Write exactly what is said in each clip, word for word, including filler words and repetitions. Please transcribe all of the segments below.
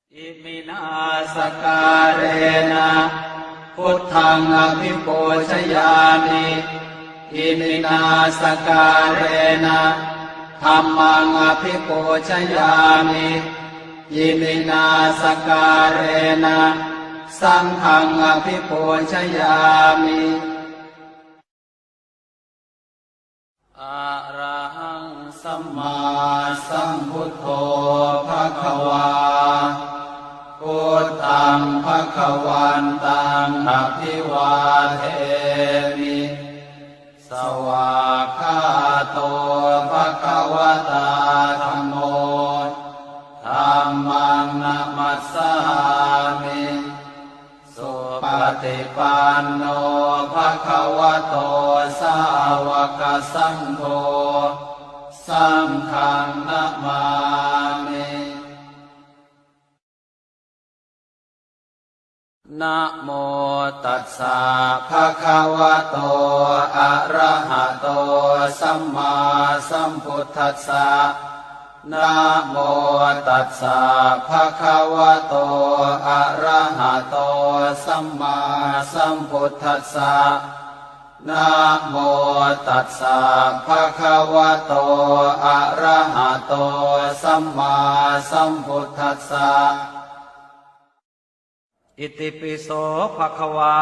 Iminā sakkārena buddhaṃ abhipūjayāmi. Iminā sakkārena dhammaṃ abhipūjayāmi. Iminā sakkārena saṅghaṃ abhipūjayāmi. Arahaṃ sammāsambuddho bhagavā. Buddhaṃ bhagavantaṃ abhivādemi. Svākkhāto bhagavatā dhammo. Dhammaṃ namassāmi. Supaṭipanno bhagavato sāvakasaṅgho. Saṅghaṃ namāmi. Namo tassa bhagavato arahato sammāsambuddhassa. Namo tassa bhagavato arahato sammāsambuddhassa. Namo tassa bhagavato arahato sammāsambuddhassa. Itipi so bhagavā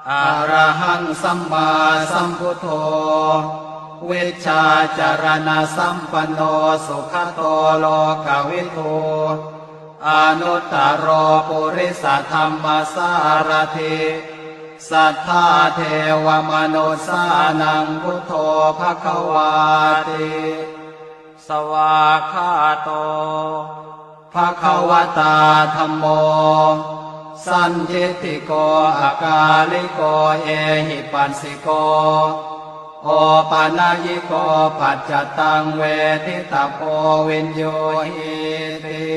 arahaṃ sammāsambuddho vijjācaraṇasampanno sugato lokavidū anuttaro purisadammasārathi satthā devamanussānaṃ buddho bhagavāti. Svākkhāto bhagavatā dhammo sandiṭṭhiko akāliko ehipassiko opanayiko paccattaṃ veditabbo viññūhīti.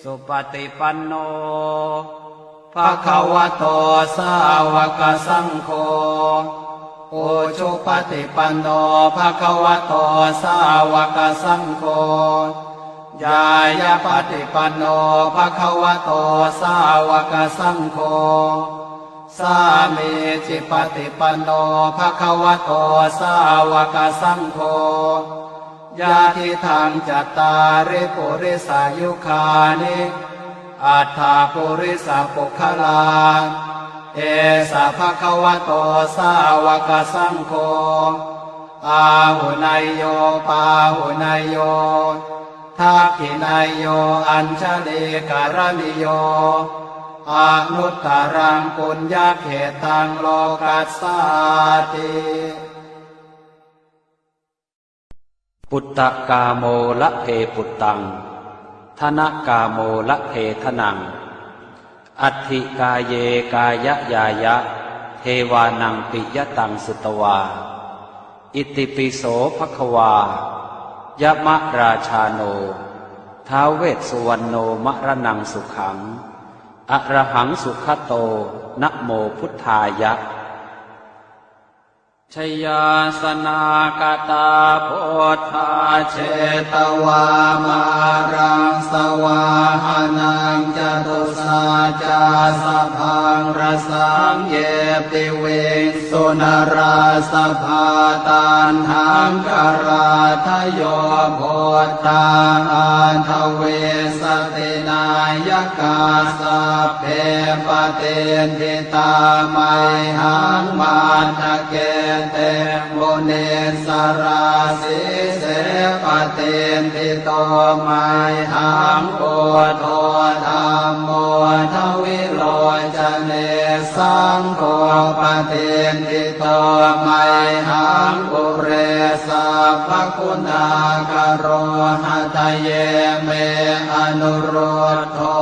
Supaṭipanno bhagavato sāvakasaṅgho. Ujupaṭipanno bhagavato sāvakasaṅgho. Ñāyapaṭipanno bhagavato sāvakasaṅgho. Sāmīcipaṭipanno bhagavato sāvakasaṅgho. Yadidaṃ cattāri purisayugāni aṭṭha purisapuggalā, esa bhagavato sāvakasaṅgho, āhuneyyo pāhuneyyo dakkhiṇeyyo añjalikaraṇīyo anuttaraṃ puññakkhettaṃ lokassāti. Puttakāmo labhe puttaṃ, dhanakāmo labhe dhanaṃ, atthi kāye kāyañāya, devānaṃ piyataṃ sutvā. Itipi so bhagavā, yamarājāno, ท้าว vessuvaṇṇo, maraṇaṃ sukhaṃ, arahaṃ sugato, namo buddhāya. Jayāsanāgatā buddhā, jetvā māraṃ savāhanaṃ, catusaccāsabhaṃ rasaṃ, ye piviṃsu narāsabhā. Taṇhaṅkarādayo buddhā, aṭṭhavīsati nāyakā, sabbe patiṭṭhi tā mayhaṃ, matthake te munissarā. Sīse patiṭṭhito mayhaṃ, buddho dhammo dvilocane, saṅgho patiṭṭhito mayhaṃ, ure sabbaguṇākaro. Hadaye me anurud dho,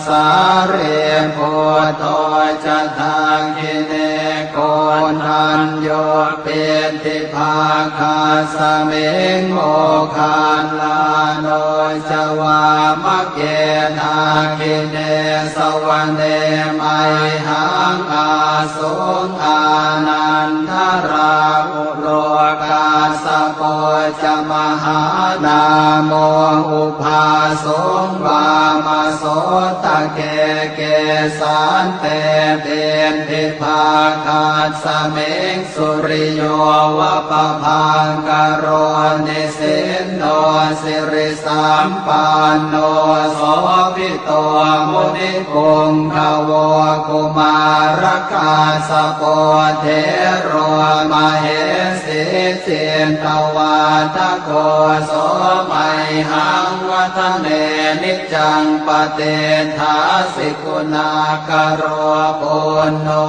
sārīputto ca dakkhiṇe, koṇḍañño piṭṭhibhāgasmiṃ, moggallāno ca vāmake. Dakkhiṇe savane mayhaṃ, āsuṃ ānandarāhulo, kassapo ca mahānāmo ubhāsuṃ vāmasotake. Kesante piṭṭhibhāgasmiṃ suriyo va pabhaṅkaro, nisinno sirisampanno sobhi to munipuṅgavo. Kumārakassapo thero mahesī cittavādako, so mayhaṃ vadane niccaṃ patiṭṭhāsi guṇākaro. Puṇṇo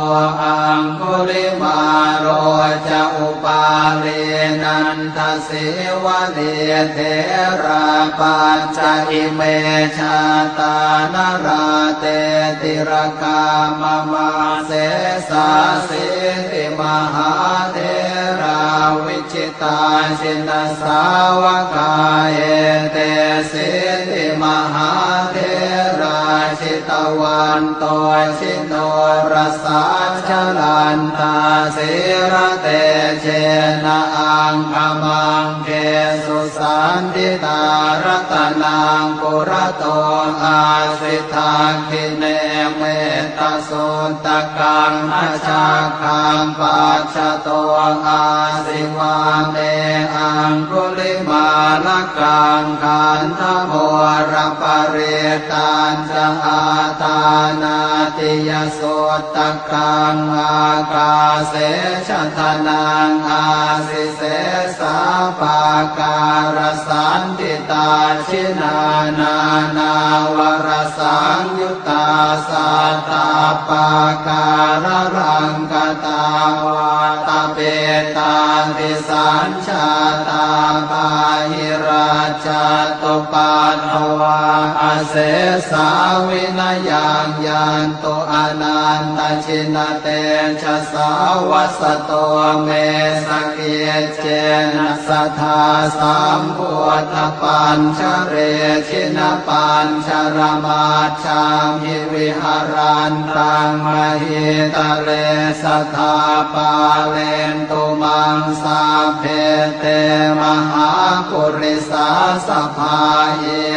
aṅgulimālo ca upālī nanda sīvalī, therā pañca ime jātā nalāṭe tilakā mama. Sesāsīti mahātherā vijitā jinasāvakā, etesīti mahātherā jitavanto ji norasā, jalantā sīlatejena aṅgamaṅgesu saṇṭhitā. Ratanaṃ purato āsi dakkhiṇe mettasuttakaṃ, dhajaggaṃ pacchato āsi vāme aṅgulimālakaṃ. Khandhamoraparittañ ca āṭānāṭiyasuttakaṃ, ākāse chadanaṃ āsi sesā pākārasaṇṭhitā. Jinā nānāvarasaṃyuttā sattappākāralaṅkatā, vātapittādisañ jātā bāhirajjhattupaddavā, asesā vinayaṃ yantu anantajinatejasā. Vasato me sakiccena sadā sambuddhapañjare, jinapañjaramaj jhamhi viharantaṃ mahītale, sadā pālentu maṃ sabbe te mahāpurisāsabhā.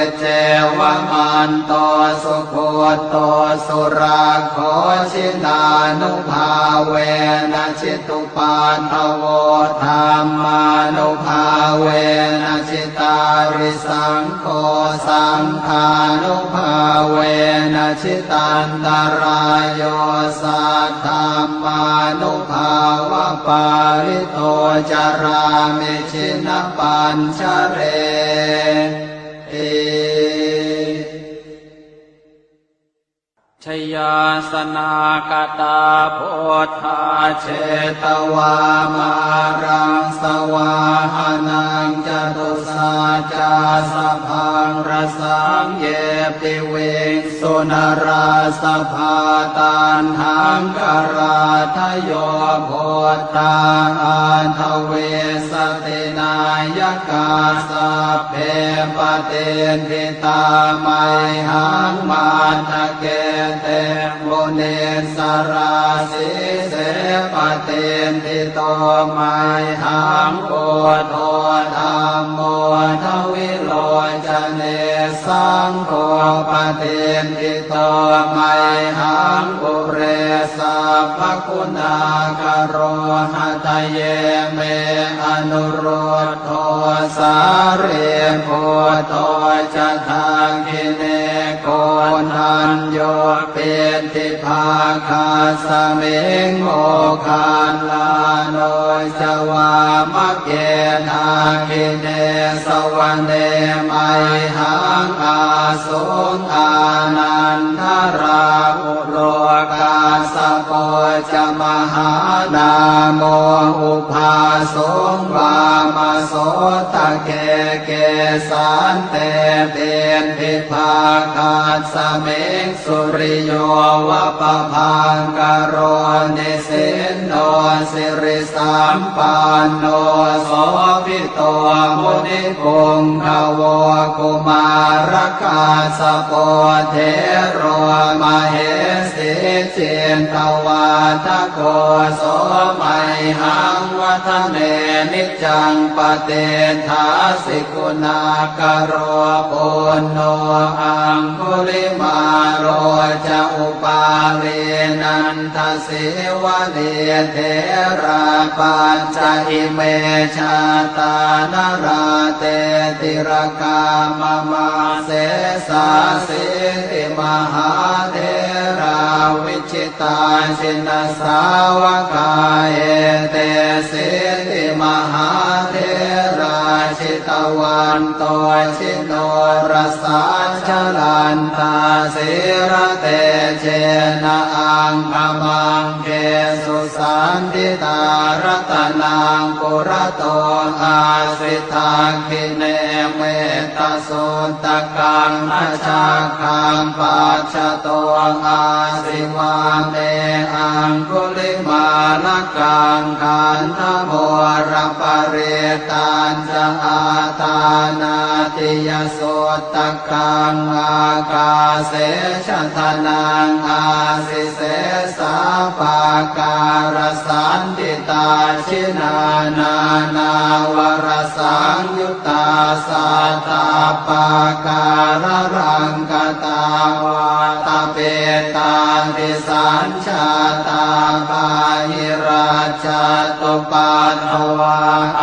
Iccevamanto sugutto surakkho, jinānubhāvena jitu paddavo, dhammānubhāvena jitārisaṅgho, saṅghānubhāvena jitantarāyo, saddhammānubhāvapālito carāmi jinapañjareti. Jayāsanākatā buddhā jetvā māraṃ savāhanaṃ, catusaccāsabhaṃ rasaṃ ye piviṃsu narāsabhā. Taṇhaṅkarādayo buddhā aṭṭhavīsati nāyakā, sabbe patiṭṭhi tā mayhaṃ matthake te munissarā. Sīse patiṭṭhito mayhaṃ buddho dhammo dvilocane, saṅgho patiṭṭhito mayhaṃ ure sabbaguṇākaro. Hadaye me anurud dho sārīputto ca dakkhiṇe, koṇḍañño piṭṭhibhāgasmiṃ moggallāno ca vāmake. Dakkhiṇe savane mayhaṃ ā suṃ ānandarāhulo, kassapo ca mahānāmo ubhāsuṃ vāmasotake. Kesante piṭṭhibhāgasmiṃ suriyo va pabhaṅkaro, nisinno sirisampanno sobhi to munipuṅgavo. Kumārakassapo thero mahesī cittavādako, ko so mayhaṃ vadane niccaṃ patiṭṭhāsi guṇākaro. Puṇṇo aṅgulimālo ca upālī nandasīvalī therā pañca ime jātā nalāṭe tilakā mama. Sesāsīti mahātherā viji tā jinasāvakā etesīti mahātherā jitavanto jinorasā jalantā sīlatejena aṅgamaṅgesu saṇṭhitā. Ratanaṃ purato āsi dakkhiṇe metta suttakaṃ dhajaggaṃ pacchato āsi vāme aṅgulimālakaṃ. Khandhamoraparittañca āṭānāṭiyasuttakaṃ ākāse chadanaṃ āsi sesā pākārasaṇṭhitā. Jinā nānāvarasaṃyu ttā sattappākāralaṅkatā vātapittādisañjātā bāhirajjhattupaddavā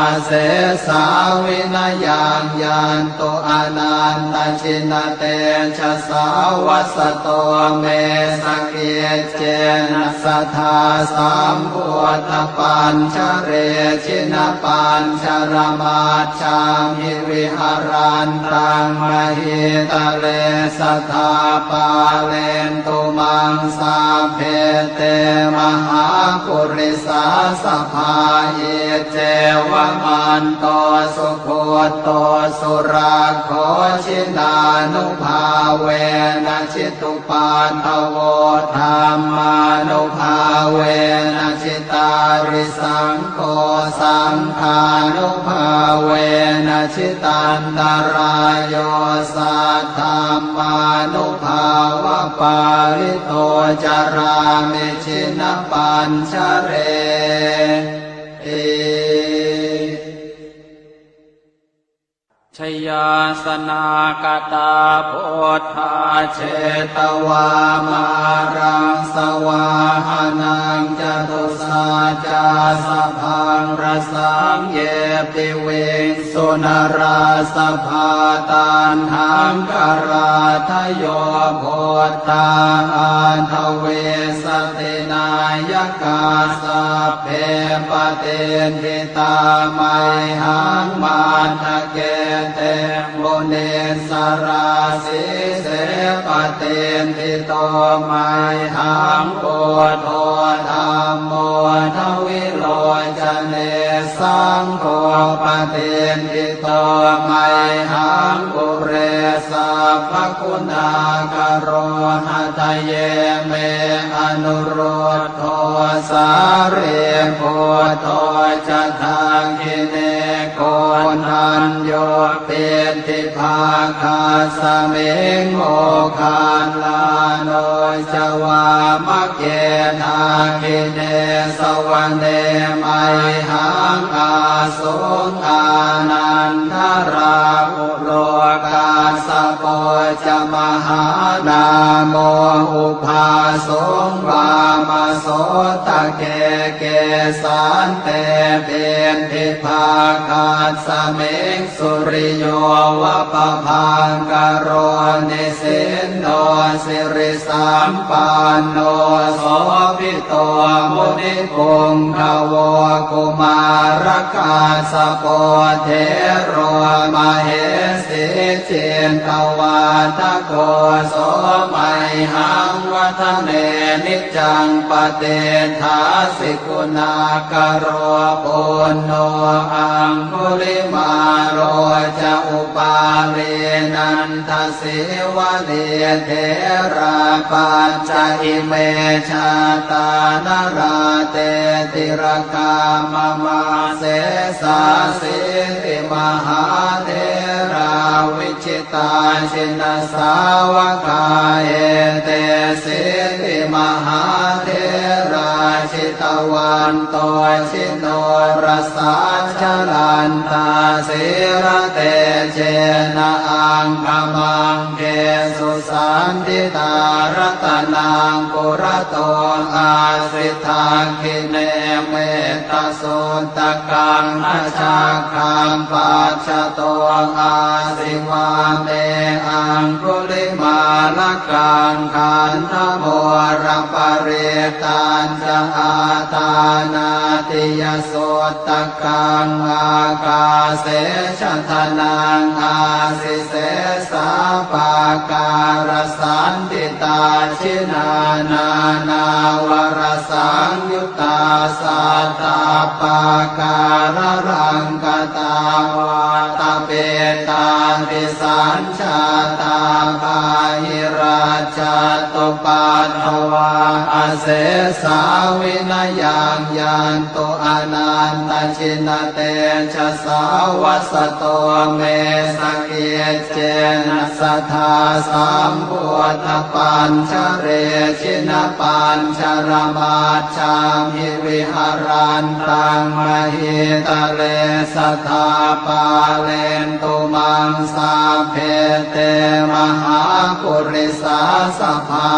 asesā vinayaṃ yantu anantajinatejasā. Vasato me sakic cena sadā sambuddhapañjare jinapañjaramajjhamhi viharantaṃ mahītale sadā pālentu maṃ sabbe te mahāpurisāsabhā. Iccevamanto sugutto surakkho jinānubhāvena jitu paddavo dhammānubhāvena jitārisaṅgho saṅghānubhāvena jitantarāyo saddhammānubhāvapālito carāmi jinapañjareti. Jayāsanākatā buddhā jetvā māraṃ savāhanaṃ catusaccāsabhaṃ rasaṃ ye piviṃsu narāsabhā. Taṇhaṅkarādayo buddhā aṭṭhavīsati nāyakā sabbe patiṭṭhi tā mayhaṃ matthake te munissarā. Sīse patiṭṭhito mayhaṃ buddho dhammo dvilocane saṅgho patiṭṭhito mayhaṃ ure sabbaguṇākaro. Hadaye me anurud dho sārīputto ca dakkhiṇe koṇḍañño piṭṭhibhāgasmiṃ moggallāno ca vāmake. Dakkhiṇe savane mayhaṃ āsuṃ ānandarāhu lo kassapo ca mahānāmo ubhāsuṃ vāmasotake. Kesante piṭṭhibhāgasmiṃ suriyo va pabhaṅkaro nisinno siri sampanno sobhito munipuṅgavo. Kumārakassapo thero mahesī cittavādako so mayhaṃ vadane niccaṃ patiṭṭhāsi guṇākaro. Puṇṇo aṅgulimālo ca upālī nanda sīvalī therā pañca ime jātā nalāṭe tilakā mama. Sesāsīti mahātherā vijitā jina sāvakā etesīti mahātherā jitavanto jinorasā jalantā sīlatejena aṅgamaṅgesu saṇṭhitā. Ratanaṃ purato āsi dakkhiṇe metta suttakaṃ dhajaggaṃ pacchato āsi vāme aṅgulimālakaṃ. Khandhamoraparittañca āṭānāṭiyasuttakaṃ ākāse chadanaṃ āsi sesā pākārasaṇṭhitā. Jinā nānāvarasaṃyu ttā sattappākāralaṅkatā vātapittādisañjātā bāhirajjhattupaddavā asesā vinayaṃ yantu anantajinatejasā. Vasato me sakic cena sadā sambuddhapañjare jinapañjaramajjhamhi viharantaṃ mahītale sadā pālentu maṃ sabbe te mahāpurisāsabhā.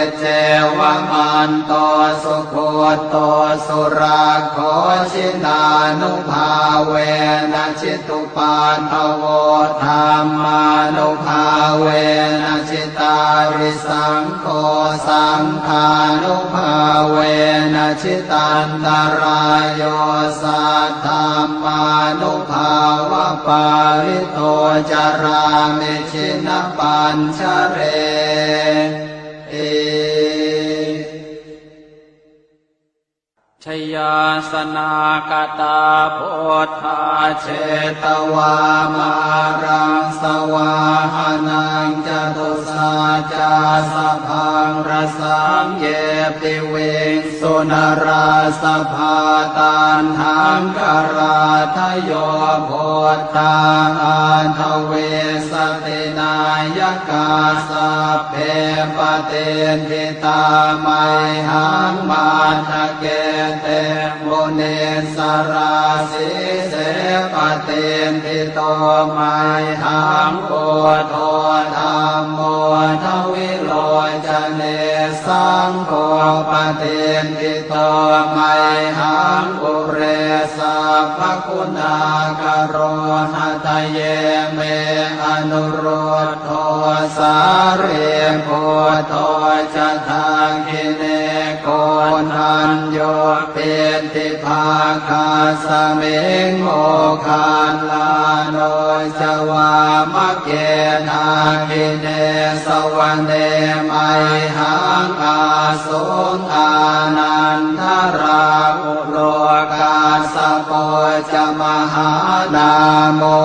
Iccevamanto sugutto surakkho jinānubhāvena jitu paddavo dhammānubhāvena jitārisaṅgho saṅghānubhāvena jitantarāyo saddhammānubhāvapālito carāmi jinapañjareti. Jayāsanākatā buddhā jetvā māraṃ savāhanaṃ catusaccāsabhaṃ rasaṃ ye piviṃsu narāsabhā. Taṇhaṅkarādayo buddhā aṭṭhavīsati nāyakā sabbe patiṭṭhi tā mayhaṃ matthake te munissarā. Sīse patiṭṭhito mayhaṃ buddho dhammo dvilocane saṅgho patiṭṭhito mayhaṃ ure sabbaguṇākaro. Hadaye me anurud dho sārīputto ca dakkhiṇe koṇḍañño piṭṭhibhāgasmiṃ moggallāno ca vāmake. Dakkhiṇe savane mayhaṃ āsuṃ ānandarāhu lo kassapo ca mahānāmo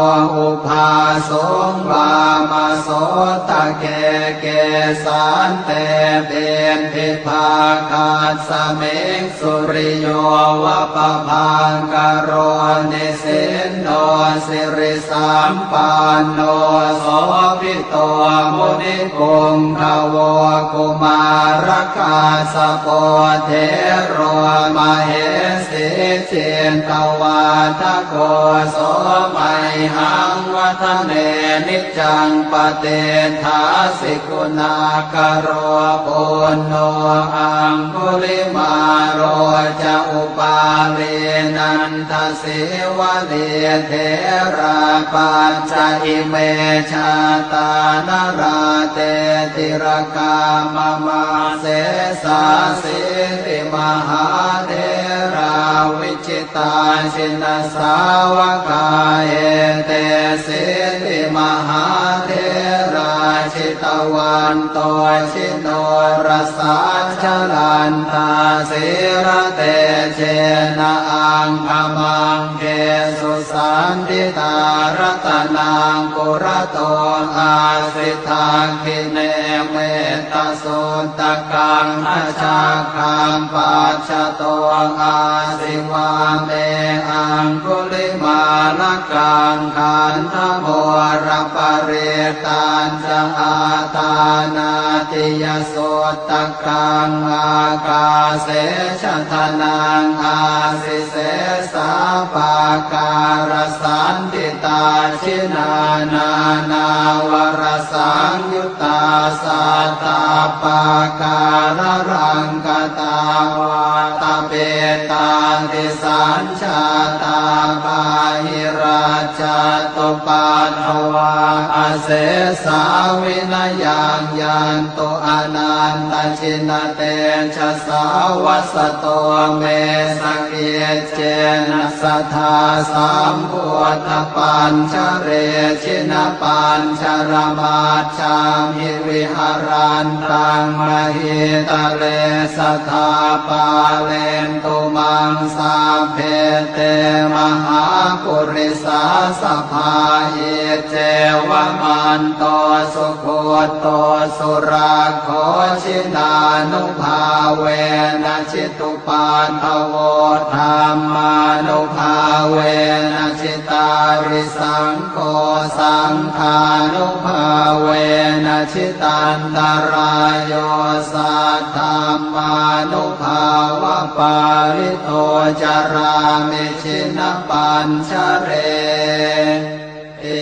ubhāsuṃ vāmasotake. Kesante piṭṭhibhāgasmiṃ suriyo va pabhaṅkaro nisinno siri sampanno sobhito munipuṅgavo. Kumārakassapo thero mahesī cittavādako so mayhaṃ vadane niccaṃ patiṭṭhāsi guṇākaro. Puṇṇo aṅgulimālo ca upālī nanda sīvalī therā pañca ime jātā nalāṭe tilakā mama. Sesāsīti mahātherā vijitā jinasāvakā etesīti mahātherā vanto jinorasā, jalantā sīlatejena aṅgamaṅgesu saṇṭhitā. Ratanaṃ purato āsi, dakkhiṇe mettasuttakaṃ, dhajaggaṃ pacchato āsi, vāme aṅgulimālakaṃ. Khandhamoraparittañca, āṭānāṭiyasuttakaṃ, ākāse chadanaṃ āsi, sesā pākārasaṇṭhitā. Jinā nānāvarasaṃyuttā, sattappākāralaṅkatā, vātapittādisañ jātā, bāhirajjhattupaddavā, asesā vinayaṃ yantu, anantajinatejasā. Vasato me sakiccena, sadā sambuddhapañjare, jinapañjaramaj jhamhi, viharantaṃ mahītale, sadā pālentu maṃ sabbe, te mahāpurisāsabhā. Iccevamanto sugutto surakkho, jinānubhāvena jitu paddavo, dhammānubhāvena jitārisaṅgho, saṅghānubhāvena jitantarāyo, saddhammānubhāvapālito carāmi jinapañjareti.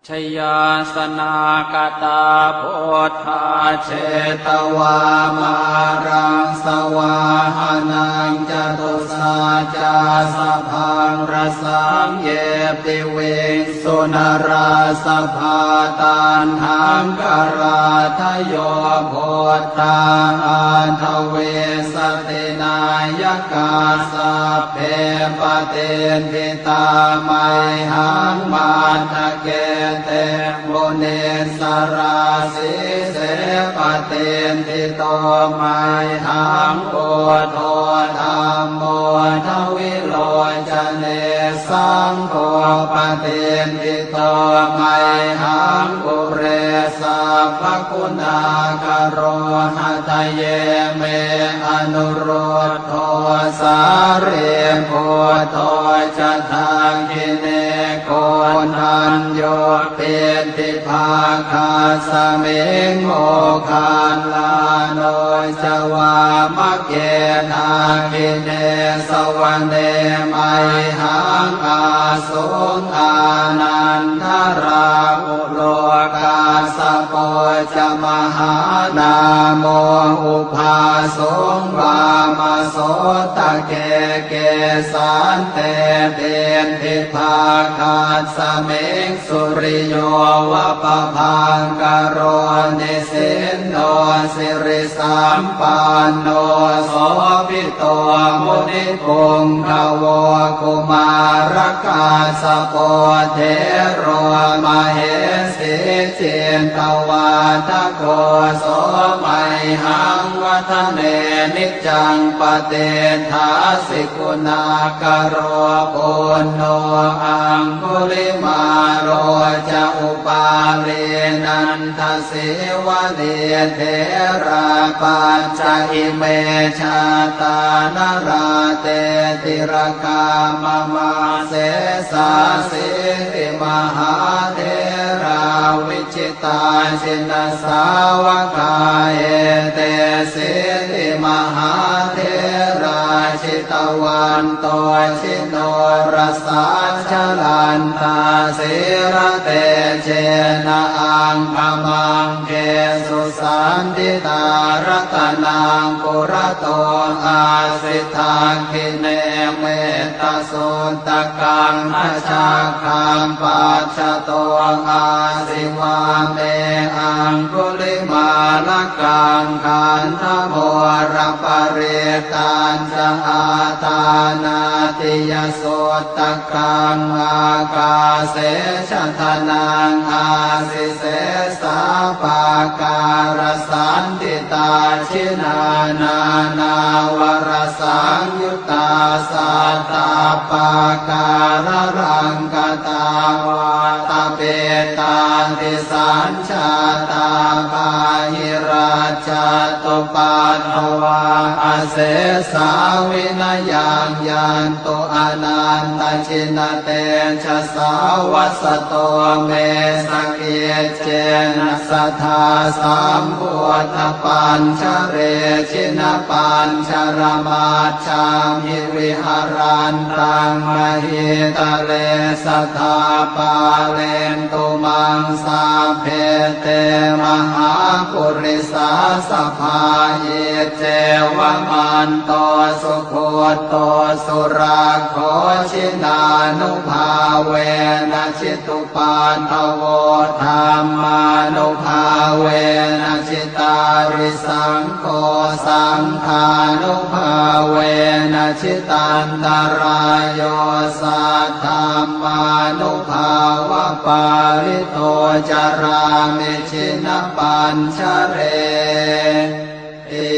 Jayāsanāgatā buddhā jetvā māraṃ savāhanaṃ, catusaccāsabhaṃ rasaṃ ye piviṃsu narāsabhā. Taṇhaṅkarādayo buddhā aṭṭhavīsati nāyakā, sabbe patiṭṭhi tā mayhaṃ matthake te munissarā. Sīse patiṭṭhito mayhaṃ buddho dhammo dvilocane, saṅgho patiṭṭhito mayhaṃ ure sabbaguṇākaro. Hadaye me anurud dho sārīputto ca dakkhiṇe, koṇḍañño piṭṭhibhāgasmiṃ moggallāno ca vāmake. Dakkhiṇe savane mayhaṃ āsuṃ ānandarāhu lo, kassapo ca mahānāmo ubhāsuṃ vāmasotake. Kesante piṭṭhibhāgasmiṃ suriyo va pabhaṅkaro, nisinno siri sampanno sobhito munipuṅgavo. Kumārakassapo thero mahesī cittavādako, so mayhaṃ vadane niccaṃ patiṭṭhāsi guṇākaro. Puṇṇo aṅgulimālo ca upālī nanda sīvalī, therā pañca ime jātā nalāṭe tilakā mama. Sesāsīti mahātherā vijitā jinasāvakā, etesīti mahātherā jitavanto ji norasā, jalantā sīlatejena aṅgamaṅgesu saṇṭhitā. Ratanaṃ purato āsi, dakkhiṇe mettasuttakaṃ, dhajaggaṃ pacchato āsi, vāme aṅgulimālakaṃ. Khandhamoraparittañ ca Āṭānāṭiyasuttakaṃ ākāse chadanaṃ āsi, sesā pākārasaṇṭhitā. Jinā nānāvarasaṃyuttā sattappākāralaṅkatā, vātapittādisañ jātā bāhirajjhattupaddavā, asesā vinayaṃ yantu anantajinatejasā. Vasato me sakiccena sadā sambuddhapañjare, jinapañjaramaj jhamhi viharantaṃ mahītale, sadā pālentu maṃ sabbe te mahāpurisāsabhā. Iccevamanto sugutto surakkho, jinānubhāvena jitu paddavo, dhammānubhāvena jitārisaṅgho, saṅghānubhāvena jitantarāyo, saddhammānubhāvapālito carāmi jinapañjareti.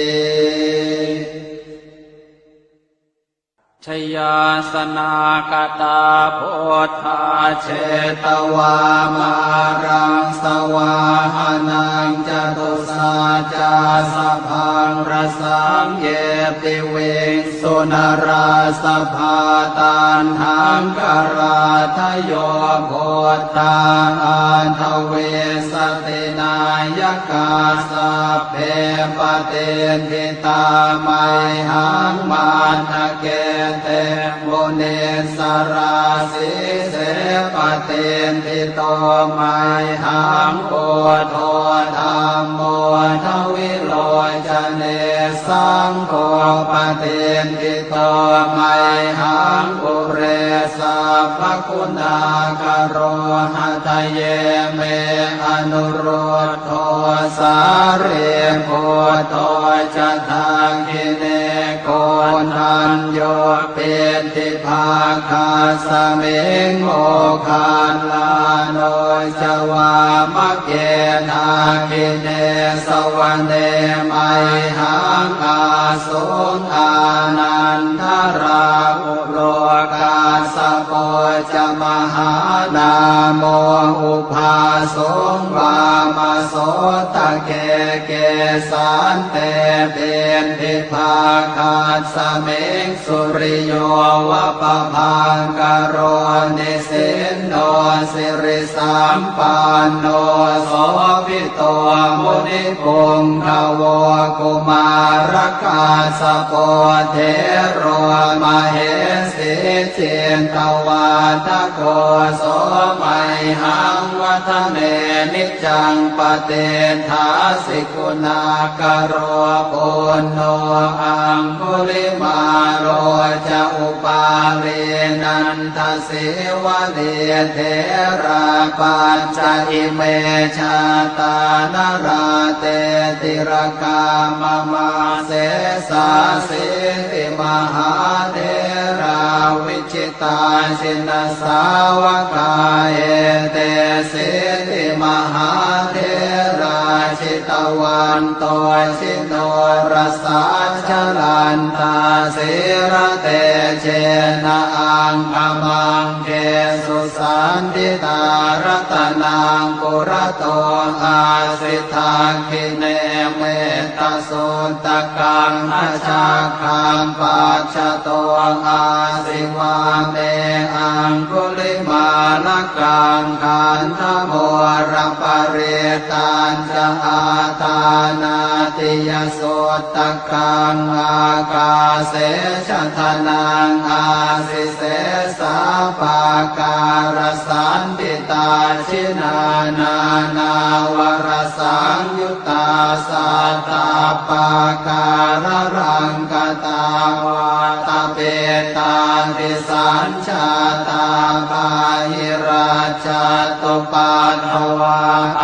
Jayāsanākatā buddhā jetvā māraṃ savāhanaṃ, catusaccāsabhaṃ rasaṃ ye piviṃsu narāsabhā. Taṇhaṅkarādayo buddhā aṭṭhavīsati nāyakā, sabbe patiṭṭhi tā mayhaṃ matthake te munissarā. Sīse patiṭṭhito mayhaṃ buddho dhammo dvilocane, saṅgho patiṭṭhito mayhaṃ ure sabbaguṇākaro. Hadaye me anurud dho sārīputto ca dakkhiṇe, koṇḍañño piṭṭhibhāgasmiṃ moggallāno ca vāmake. Dakkhiṇe savane mayhaṃ āsuṃ ānandarāhu lo, kassapo ca mahānāmo ubhāsuṃ vāmasotake. Kesante piṭṭhibhāgasmiṃ suriyo va pabhaṅkaro, nisinno siri sampanno sobhito munipuṅgavo. Kumārakassapo thero mahesī cittavādako, so mayhaṃ vadane niccaṃ patiṭṭhāsi guṇākaro. Puṇṇo aṅgulimālo ca upālī nanda sīvalī, therā pañca ime jātā nalāṭe tilakā mama. Sesāsīti mahātherā vijitā jinasāvakā, etesīti mahātherā jitavanto ji norasā, jalantā sīlatejena aṅgamaṅgesu saṇṭhitā. Ratanaṃ purato āsi dakkhiṇe mettasuttakaṃ, dhajaggaṃ pacchato āsi vāme aṅgulimālakaṃ. Khandhamoraparittañ ca āṭānāṭiyasuttakaṃ, ākāse chadanaṃ āsi sesā pākārasaṇṭhitā. Jinā nānāvarasaṃyuttā sattappākāralaṅkatā, vātapittādisañjātā Saṅjātā bāhirajjhattupaddavā,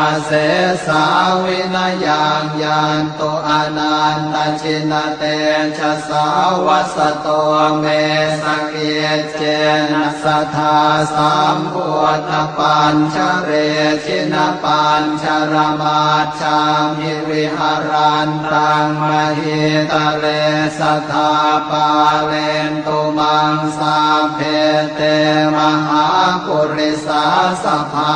asesā vinayaṃ yantu, anantajinatejasā. Vasato me sakiccena, sadā sambuddhapañjare, jinapañjaramaj jhamhi, viharantaṃ mahītale, sadā pālentu maṃ sabbe, te mahāpurisāsabhā.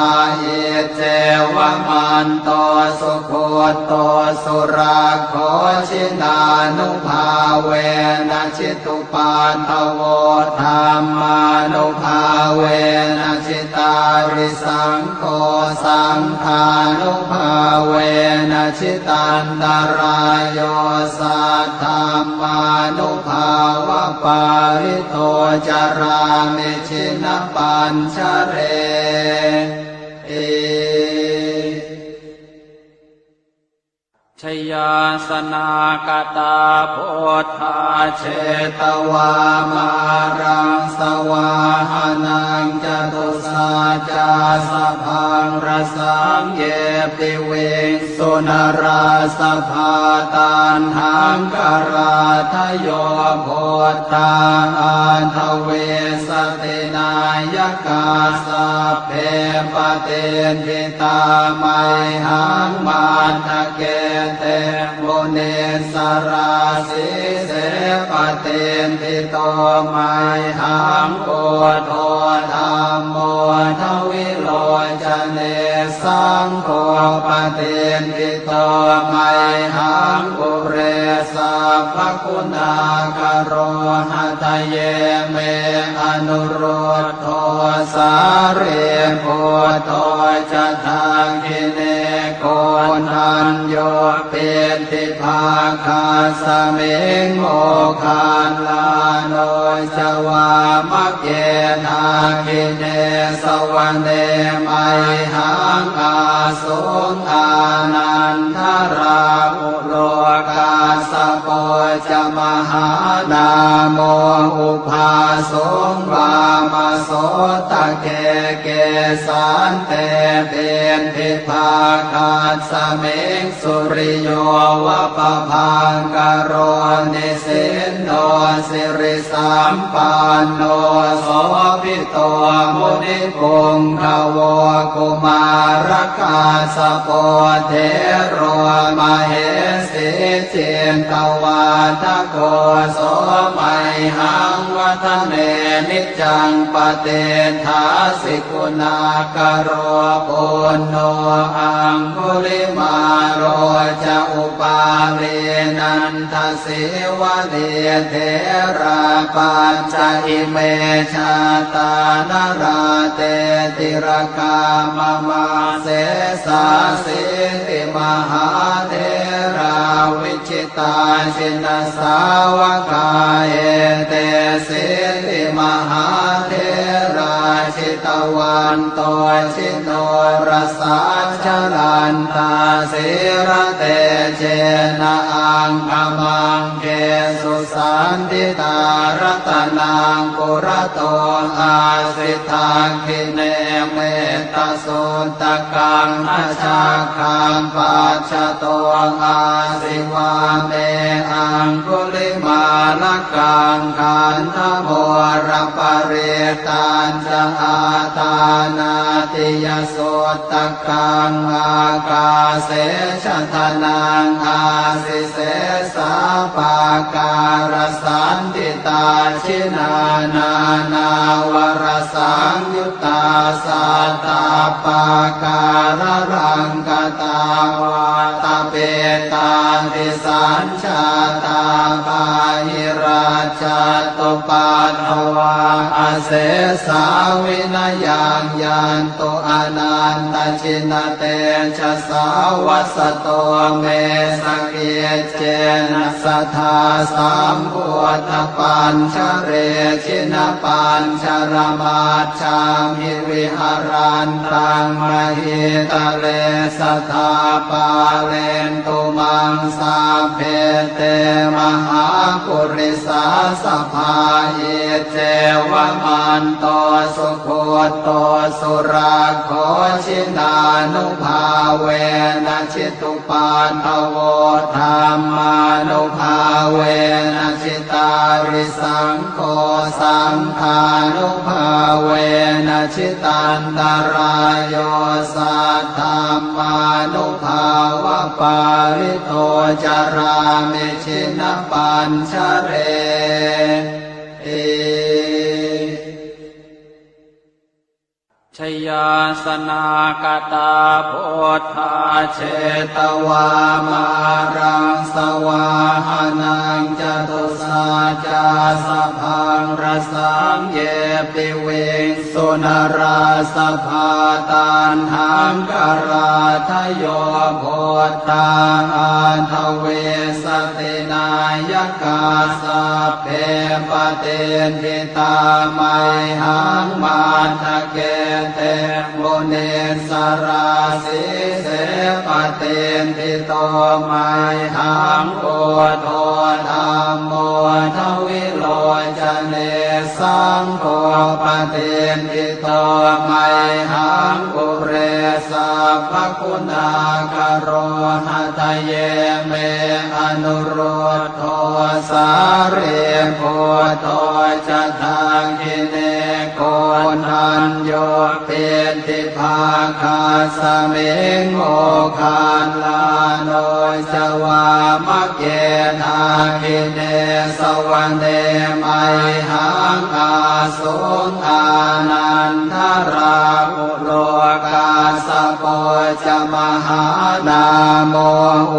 Iccevamanto sugutto surakkho, jinānubhāvena jitu paddavo, dhammānubhāvena jitārisaṅgho, saṅghānubhāvena jitantarāyo, saddhammānubhāvapālito carāmi jinapañjareti. Jayāsanāgatā buddhā jetvā māraṃ savāhanaṃ, catusaccāsabhaṃ rasaṃ ye piviṃsu narāsabhā. Taṇhaṅkarādayo buddhā aṭṭhavīsati nāyakā, sabbe patiṭṭhi tā mayhaṃ matthake te munissarā. Sīse patiṭṭhito mayhaṃ buddho dhammo dvilocane, saṅgho patiṭṭhito mayhaṃ ure sabbaguṇākaro. Hadaye me anurud dho sārīputto ca dakkhiṇe, koṇḍañño piṭṭhibhāgasmiṃ moggallāno ca vāmake. Dakkhiṇe savane mayhaṃ āsuṃ ānandarāhu lo, kassapo ca mahānāmo ubhāsuṃ vāmasotake. Kesante piṭṭhibhāgasmiṃ suriyo va pabhaṅkaro, nisinno siri sampanno sobhito munipuṅgavo. Kumārakassapo thero mahesī cittavādako, so mayhaṃ vadane niccaṃ patiṭṭhāsi guṇākaro. Puṇṇo aṅgulimālo ca upālī nanda sīvalī, therā pañca ime jātā nalāṭe tilakā mama. Sesāsīti mahātherā vijitā jinasāvakā, etesīti mahātherā jitavanto ji norasā, jalantā sīlatejena aṅgamaṅgesu saṇṭhitā. Ratanaṃ purato āsi dakkhiṇe mettasuttakaṃ, dhajaggaṃ pacchato āsi vāme aṅgulimālakaṃ. Khandhamoraparittañ ca āṭānāṭiyasuttakaṃ, ākāse chadanaṃ āsi sesā pākārasaṇṭhitā. Jinā nānāvarasaṃyuttā sattappākāralaṅkatā, vātapittādisañ jātā bāhirajjhattupaddavā, asesā vinayaṃ yantu anantajinatejasā. Vasato me sakiccena sadā sambuddhapañjare, jinapañjaramaj jhamhi viharantaṃ mahītale, sadā pālentu maṃ sabbe te mahāpurisā sabhā. Iccevamanto sugutto surakkho, jinānubhāvena jitupaddavo, dhammānubhāvena jitārisaṅgho, saṅghānubhāvena jitantarāyo, saddhammānubhāvapālito carāmi jinapañjareti. Jayāsanākatā buddhā jetvā māraṃ savāhanaṃ, catusaccāsabhaṃ rasaṃ ye piviṃsu narāsabhā. Taṇhaṅkarādayo buddhā aṭṭhavīsati nāyakā, sabbe patiṭṭhi tā mayhaṃ matthake te munissarā. Sīse patiṭṭhito mayhaṃ buddho dhammo dvilocane, saṅgho patiṭṭhito mayhaṃ ure sabbaguṇākaro. Hadaye me anurud dho sārīputto ca dakkhiṇe, koṇḍañño piṭṭhibhāgasmiṃ moggallāno ca vāmake. Dakkhiṇe savane mayhaṃ ā suṃ ānandarāhulo, kassapo ca mahānāmo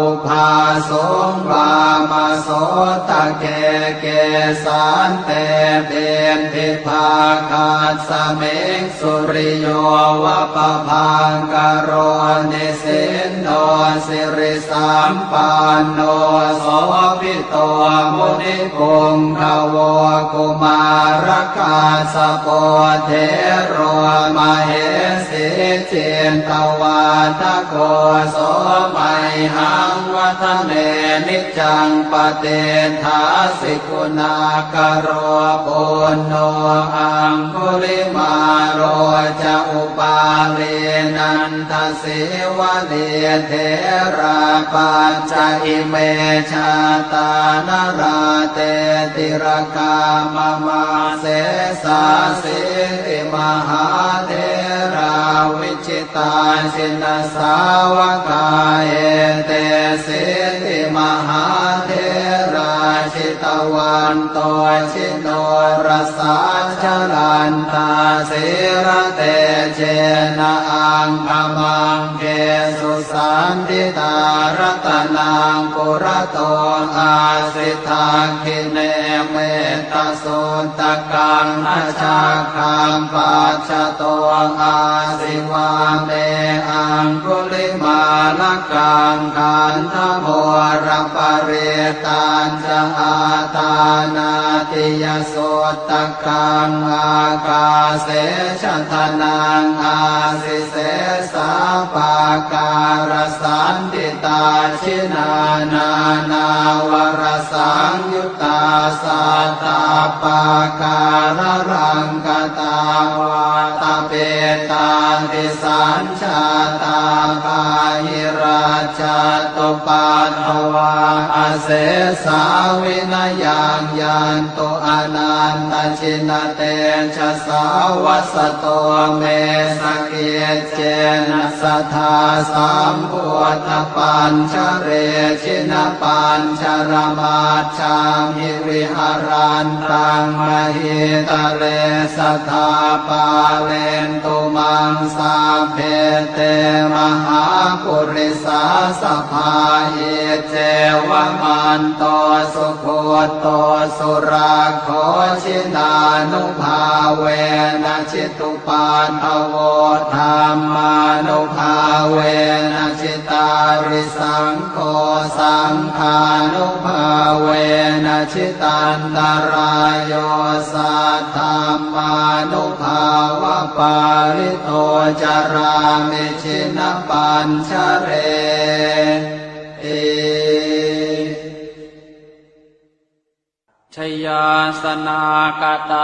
ubhāsuṃ vāmasotake. Kesante piṭṭhibhāgasmiṃ suriyo va pabhaṅkaro, nisinno siri sampanno sobhito munipuṅgavo. Kumārakassapo thero mahesī cittavādako, so mayhaṃ vadane niccaṃ patiṭṭhāsi guṇākaro. Puṇṇo aṅgulimālo ca upālī nanda sīvalī, therā pañca ime jātā nalāṭe tilakā mama. Sesāsīti mahātherā vijitā jinasāvakā, etesīti mahātherā jitavanto ji norasā, jalantā sīlatejena aṅgamaṅgesu saṇṭhitā. Ratanaṃ purato āsi dakkhiṇe mettasuttakaṃ, dhajaggaṃ pacchato āsi vāme aṅgulimālakaṃ. Khandhamoraparittañ ca āṭānāṭiyasuttakaṃ, ākāse chadanaṃ āsi sesā pākārasaṇṭhitā. Jinā nānāvarasaṃyuttā sattappākāralaṅkatā, vātapittādisañ jātā bāhirajjhattupaddavā, asesā vinayaṃ yantu anantajinatejasā. Vasato me sakiccena sadā sambuddhapañjare, jinapañjaramaj jhamhi viharantaṃ mahītale, sadā pālentu maṃ sabbe te mahāpurisāsabhā. Iccevamanto sugutto surakkho, jinānubhāvena jitu paddavo, dhammānubhāvena jitārisaṅgho, saṅghānubhāvena jitantarāyo, saddhammānubhāvapālito carāmi jinapañjareti. jayāsanāgatā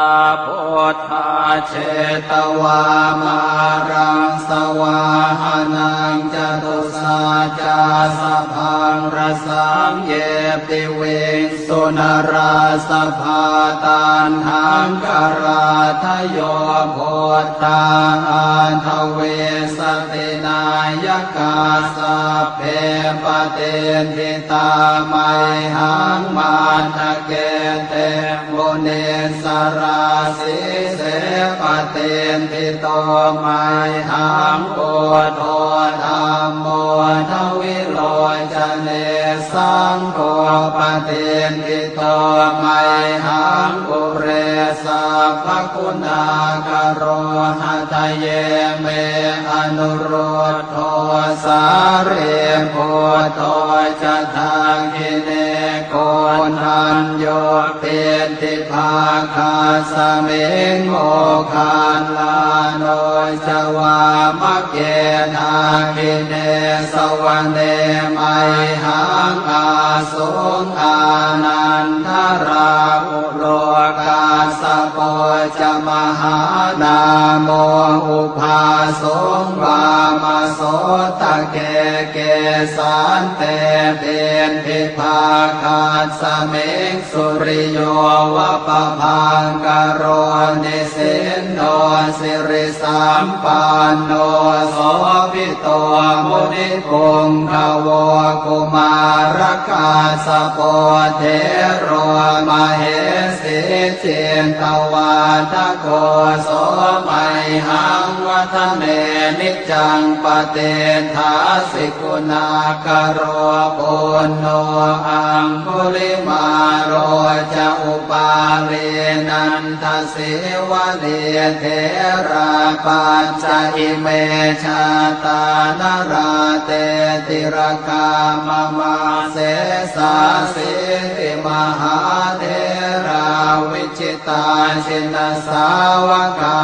buddhā jetvā māraṃ savāhanaṃ catusaccāsabhaṃ rasaṃ ye piviṃsu narāsabhā. Taṇhaṅkarādayo buddhā aṭṭhavīsati nāyakā sabbe patiṭṭhi tā mayhaṃ matthake te munissarā. Sīse patiṭṭhito mayhaṃ buddho dhammo dvilocane saṅgho patiṭṭhito mayhaṃ ure sabbaguṇākaro. Hadaye me anurud dho sārīputto ca dakkhiṇe koṇḍañño piṭṭhibhāgasmiṃ moggallāno ca vāmake. Dakkhiṇe savane mayhaṃ ā suṃ ānandarāhulo kassapo ca mahānāmo ubhāsuṃ vāmasotake. Kesante piṭṭhibhāgasmiṃ suriyo va pabhaṅkaro nisinno siri sampanno sobhito munipuṅgavo. Kumārakassapo thero mahesī cittavādako so mayhaṃ vadane niccaṃ patiṭṭhāsi guṇākaro. Puṇṇo aṅgulimālo ca upālī nanda sīvalī therā pañca ime jātā nalāṭe tilakā mama. Sesāsīti mahātherā vijitā jinasāvakā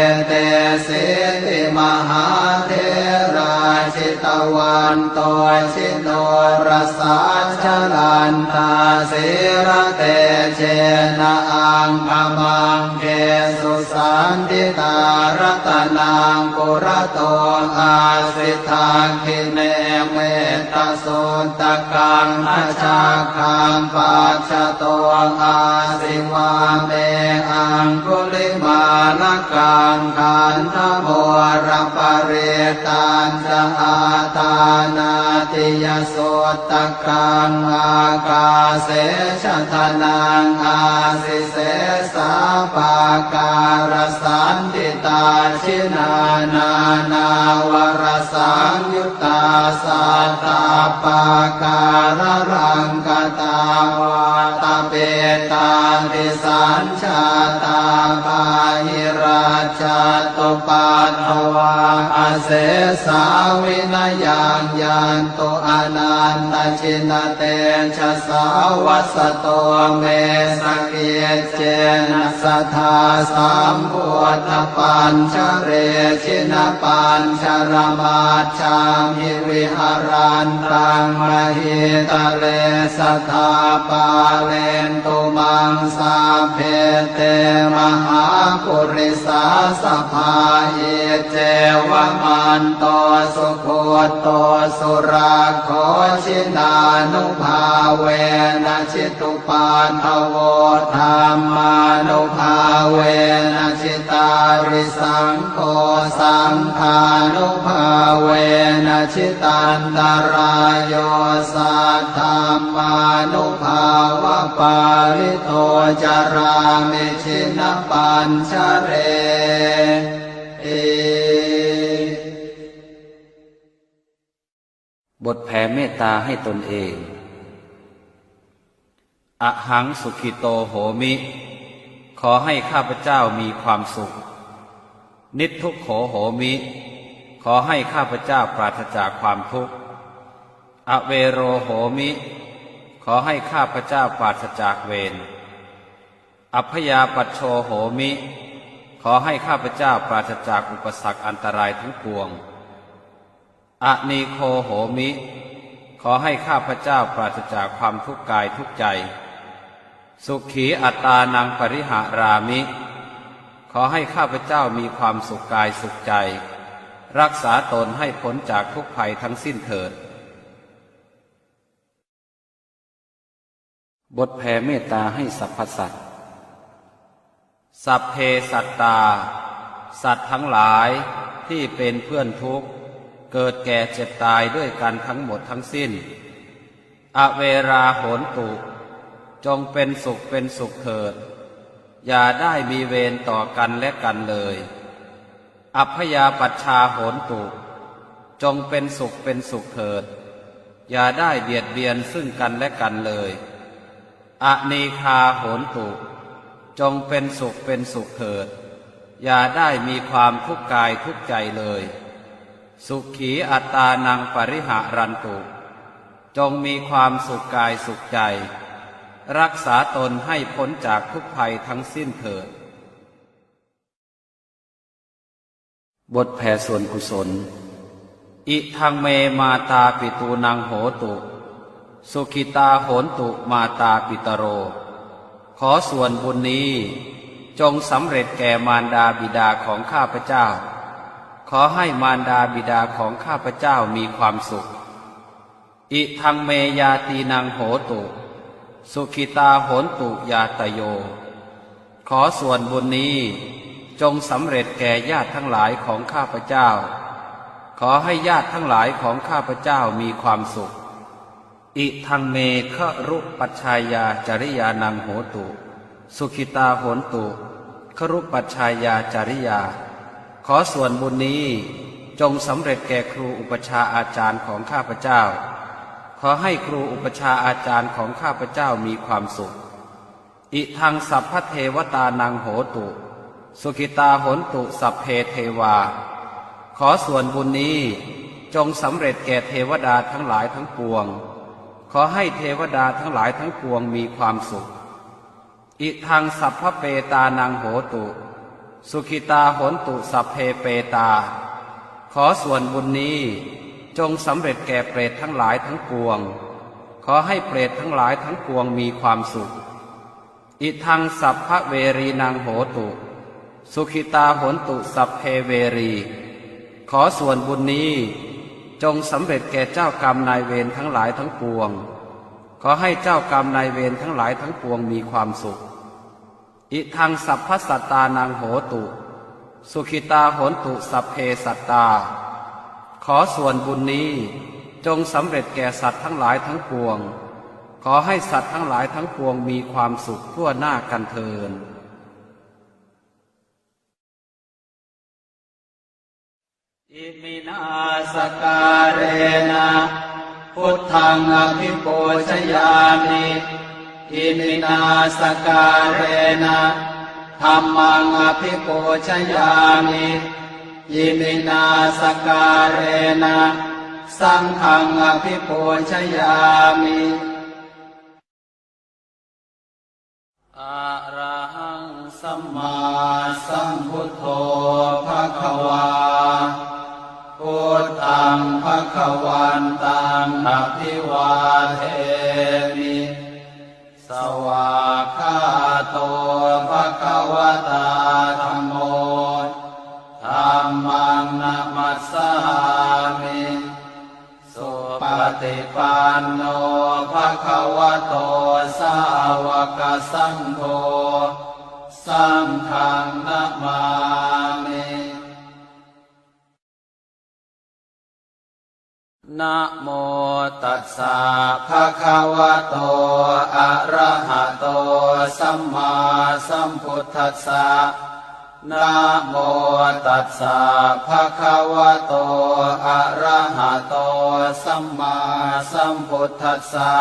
etesīti mahātherā jitavanto ji norasā jalantā sīlatejena aṅgamaṅgesu saṇṭhitā. Ratanaṃ purato āsi dakkhiṇe mettasuttakaṃ dhajaggaṃ pacchato āsi vāme aṅgulimālakaṃ. Khandhamoraparittañ ca āṭānāṭiyasuttakaṃ ākāse chadanaṃ āsi sesā pākārasaṇṭhitā. Jinā nānāvarasaṃyuttā sattappākāralaṅkatā vātapittādisañ jātā bāhirajjhattupaddavā asesā vinayaṃ yantu anantajinatejasā. Vasato me sakiccena sadā sambuddhapañjare jinapañjaramaj jhamhi viharantaṃ mahītale sadā pālentu maṃ sabbe te mahāpurisāsabhā. Iccevamanto sugutto surakkho jinānubhāvena jitu paddavo dhammānubhāvena jitārisaṅgho saṅghānubhāvena jitantarāyo saddhammānubhāvapālito carāmi jinapañjareti. บทแผ่เมตตาให้ตนเอง Ahaṃ sukhito homi ขอให้ข้าพเจ้ามีความสุข Niddukkho homi ขอให้ข้าพเจ้าปราศจากความทุกข์ Avero homi ขอให้ข้าพเจ้าปราศจากเวร Abyāpajjho homi ขอให้ข้าพเจ้าปราศจากอุปสรรคอันตรายทั้งปวง Anīgho homi ขอให้ข้าพเจ้าปราศจากความทุกข์กายทุกข์ใจ Sukhī attānaṃ pariharāmi. ขอให้ข้าพเจ้ามีความสุขกายสุขใจ รักษาตนให้พ้นจากทุกข์ภัยทั้งสิ้นเถิด บทแผ่เมตตาให้สรรพสัตว์ Sabbe sattā สัตว์ทั้งหลายที่เป็นเพื่อนทุกข์ เกิดแก่เจ็บตายด้วยกันทั้งหมดทั้งสิ้น Averā hontu จงเป็นสุขเป็นสุขเถิด อย่าได้มีเวรต่อกันและกันเลย Abyāpajjhā hontu จงเป็นสุขเป็นสุขเถิด อย่าได้เบียดเบียนซึ่งกันและกันเลย Anīghā hontu จงเป็นสุขเป็นสุขเถิด อย่าได้มีความทุกข์กายทุกข์ใจเลย Sukhī attānaṃ pariharantu จงมีความสุขกายสุขใจ รักษาตนให้พ้นจากทุกข์ภัยทั้งสิ้นเถิด บทแผ่ส่วนกุศล Idaṃ me mātāpitūnaṃ hotu, sukhitā hontu mātāpitaro. ขอส่วนบุญนี้จงสำเร็จแก่มารดาบิดาของข้าพเจ้า ขอให้มารดาบิดาของข้าพเจ้ามีความสุข Idaṃ me ñātīnaṃ hotu, sukhitā hontu ñātayo. ขอส่วนบุญนี้จงสำเร็จแก่ญาติทั้งหลายของข้าพเจ้า ขอให้ญาติทั้งหลายของข้าพเจ้ามีความสุข Idaṃ me garūpajjhāyācariyānaṃ hotu, sukhitā hontu garūpajjhāyācariyā. ขอส่วนบุญนี้จงสำเร็จแก่ครูอุปัชฌาย์อาจารย์ของข้าพเจ้า ขอให้ครูอุปัชฌาย์อาจารย์ของข้าพเจ้ามีความสุข Idaṃ sabbadevatānaṃ hotu, sukhitā hontu sabbe devā. ขอส่วนบุญนี้จงสำเร็จแก่เทวดาทั้งหลายทั้งปวง ขอให้เทวดาทั้งหลายทั้งปวงมีความสุข Idaṃ sabbapetānaṃ hotu, sukhitā hontu sabbe petā. ขอส่วนบุญนี้จงสำเร็จแก่เปรตทั้งหลายทั้งปวง ขอให้เปรตทั้งหลายทั้งปวงมีความสุข Idaṃ sabbaverīnaṃ hotu, sukhitā hontu sabbe verī. ขอส่วนบุญนี้จงสำเร็จแก่เจ้ากรรมนายเวรทั้งหลายทั้งปวง ขอให้เจ้ากรรมนายเวรทั้งหลายทั้งปวงมีความสุข Idaṃ sabbasattānaṃ hotu, sukhitā hontu sabbe sattā. ขอส่วนบุญนี้จงสำเร็จแก่สัตว์ทั้งหลายทั้งปวง ขอให้สัตว์ทั้งหลายทั้งปวงมีความสุขทั่วหน้ากันเทอญ Iminā sakkārena buddhaṃ abhipūjayāmi. Iminā sakkārena dhammaṃ abhipūjayāmi. Iminā sakkārena saṅghaṃ abhipūjayāmi. Arahaṃ sammāsambuddho bhagavā. Buddhaṃ bhagavantaṃ abhivādemi. Svākkhāto bhagavatā dhammo. Dhammaṃ namassāmi. Supaṭipanno bhagavato sāvakasaṅgho. Saṅghaṃ namāmi. Namo tassa bhagavato arahato sammāsambuddhassa. Namo tassa bhagavato arahato sammāsambuddhassa.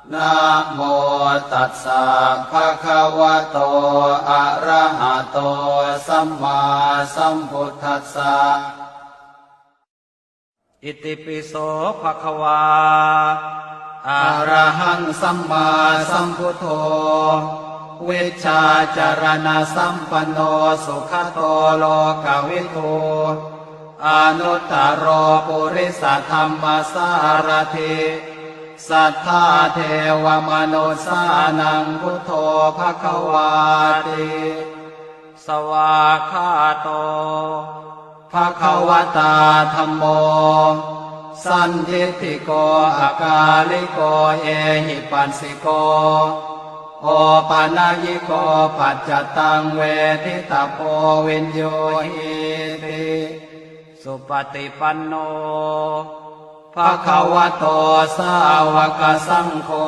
Namo tassa bhagavato arahato sammāsambuddhassa. Itipi so bhagavā arahaṃ sammāsambuddho vijjācaraṇasampanno sugato lokavidū anuttaro purisadammasārathi Satthā devamanussānaṃ buddho bhagavāti. Svākkhāto bhagavatā dhammo sandiṭṭhiko akāliko ehipassiko opanayiko paccattaṃ veditabbo viññūhīti. Supaṭipanno bhagavato sāvakasaṅgho,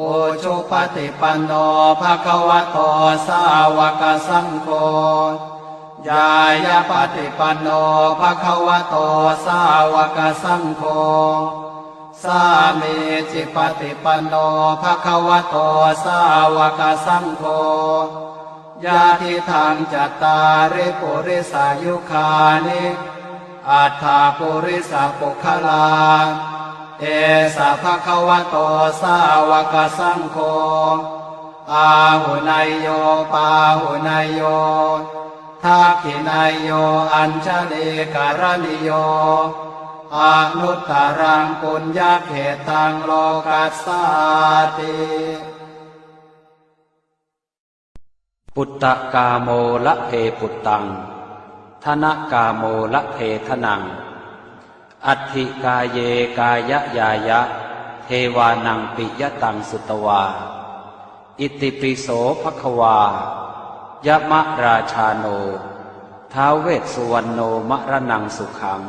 ujupaṭipanno bhagavato sāvakasaṅgho, ñāyapaṭipanno bhagavato sāvakasaṅgho, sāmīcipaṭipanno bhagavato sāvakasaṅgho, yadidaṃ cattāri purisayugāni aṭṭha purisapuggalā, esa bhagavato sāvakasaṅgho, āhuneyyo pāhuneyyo dakkhiṇeyyo añjalikaraṇīyo anuttaraṃ puññakkhettaṃ lokassāti. Puttakāmo labhe puttaṃ, dhanakāmo labhe dhanaṃ, atthi kāye kāyañāya, devānaṃ piyataṃ sutvā. Itipi so bhagavā yamarājāno ท้าว vessuvaṇṇo maraṇaṃ sukhaṃ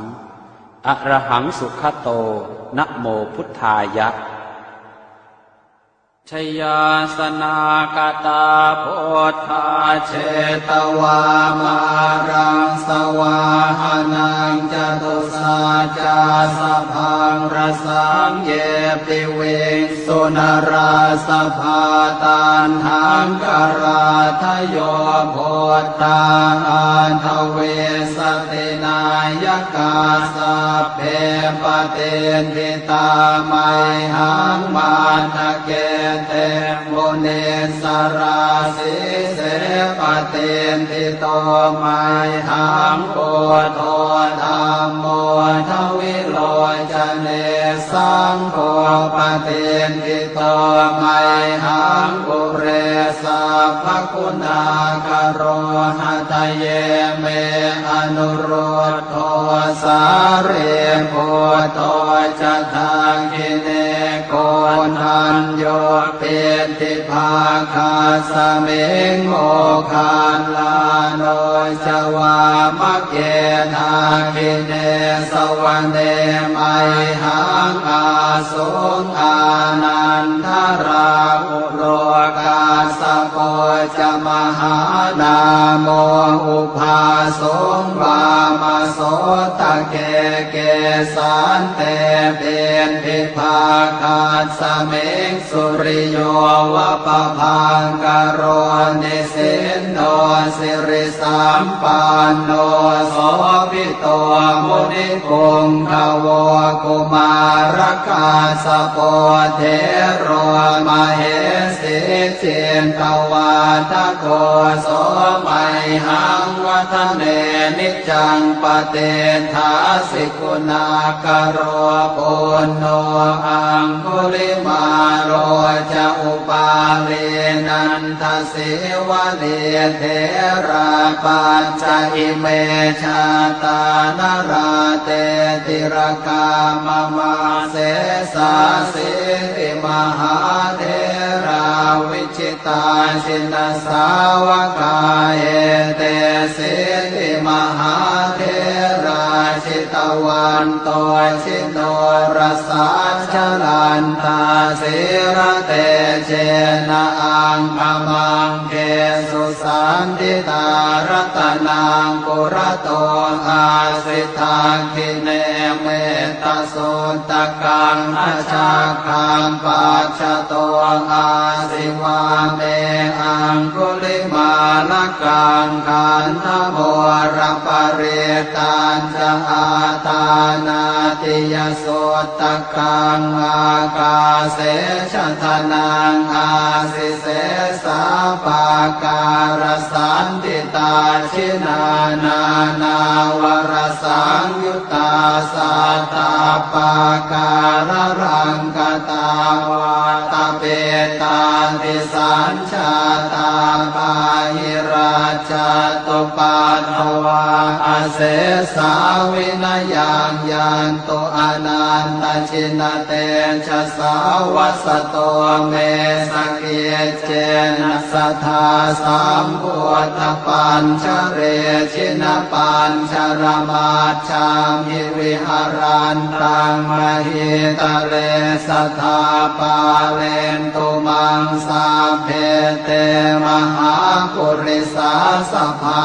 arahaṃ sugato namo buddhāya. Jayāsanāgatā buddhā jetvā māraṃ savāhanaṃ, catusaccāsabhaṃ rasaṃ ye piviṃsu narāsabhā. Taṇhaṅkarādayo buddhā aṭṭhavīsati nāyakā, sabbe patiṭṭhi tā mayhaṃ matthake te munissarā. Sīse patiṭṭhito mayhaṃ buddho dhammo dvilocane, saṅgho patiṭṭhito mayhaṃ ure sabbaguṇākaro. Hadaye me anurud dho sārīputto ca dakkhiṇe, koṇḍañño piṭṭhibhāgasmiṃ moggallāno ca vāmake. Dakkhiṇe savane mayhaṃ āsuṃ ānandarāhu lo, kassapo ca mahānāmo ubhāsuṃ vāmasotake. Kesante piṭṭhibhāgasmiṃ suriyo va pabhaṅkaro, nisinno siri sampanno sobhito munipuṅgavo. Kumārakassapo thero mahesī cittavādako, so mayhaṃ vadane niccaṃ patiṭṭhāsi guṇākaro. Puṇṇo aṅgulimālo ca upālī nanda sīvalī, therā pañca ime jātā nalāṭe tilakā mama. Sesāsīti mahātherā vijitā jinasāvakā, etesīti mahātherā jitavanto ji norasā, jalantā sīlatejena aṅgamaṅgesu saṇṭhitā. Ratanaṃ purato āsi dakkhiṇe mettasuttakaṃ, dhajaggaṃ pacchato āsi vāme aṅgulimālakaṃ. Khandhamoraparittañca Āṭānāṭiyasuttakaṃ ākāse chadanaṃ āsi sesā pākārasaṇṭhitā. Jinā nānāvarasaṃyuttā sattappākāralaṅkatā vātapittādisañ jātā bāhirajjhattupaddavā asesā vinayaṃ yantu anantajinatejasā. Vasato me sakiccena sadā sambuddhapañjare jinapañjaramaj jhamhi viharantaṃ mahītale sadā pālentu maṃ sabbe te mahāpurisāsabhā.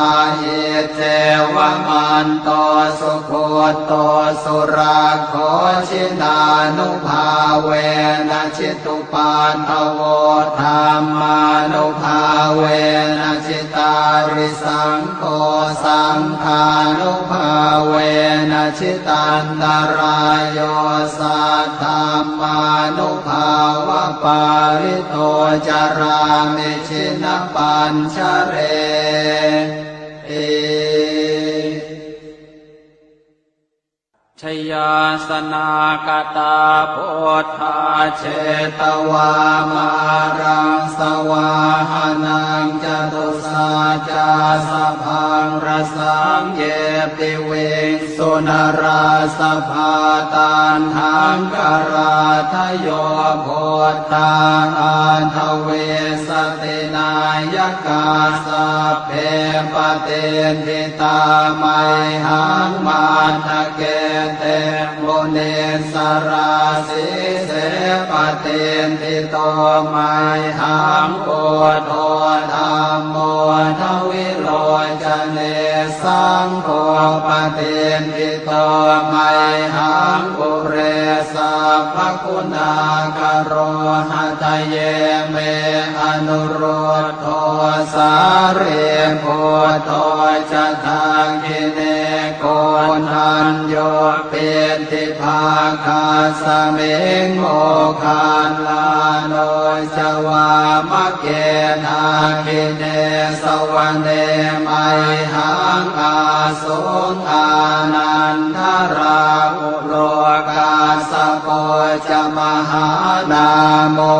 Iccevamanto sugutto surakkho jinānubhāvena jitu paddavo dhammānubhāvena jitārisaṅgho saṅghānubhāvena jitantarāyo saddhammānubhāvapālito carāmi jinapañjareti. Jayāsanāgatā buddhā jetvā māraṃ savāhanaṃ catusaccāsabhaṃ rasaṃ ye piviṃsu narāsabhā. Taṇhaṅkarādayo buddhā aṭṭhavīsati nāyakā sabbe patiṭṭhi tā mayhaṃ matthake te munissarā. Sīse patiṭṭhito mayhaṃ buddho dhammo dvilocane saṅgho patiṭṭhito mayhaṃ ure sabbaguṇākaro. Hadaye me anurud dho sārīputto ca dakkhiṇe koṇḍañño piṭṭhibhāgasmiṃ moggallāno ca vāmake. Dakkhiṇe savane mayhaṃ āsuṃ ānandarāhu lo kassapo ca mahānāmo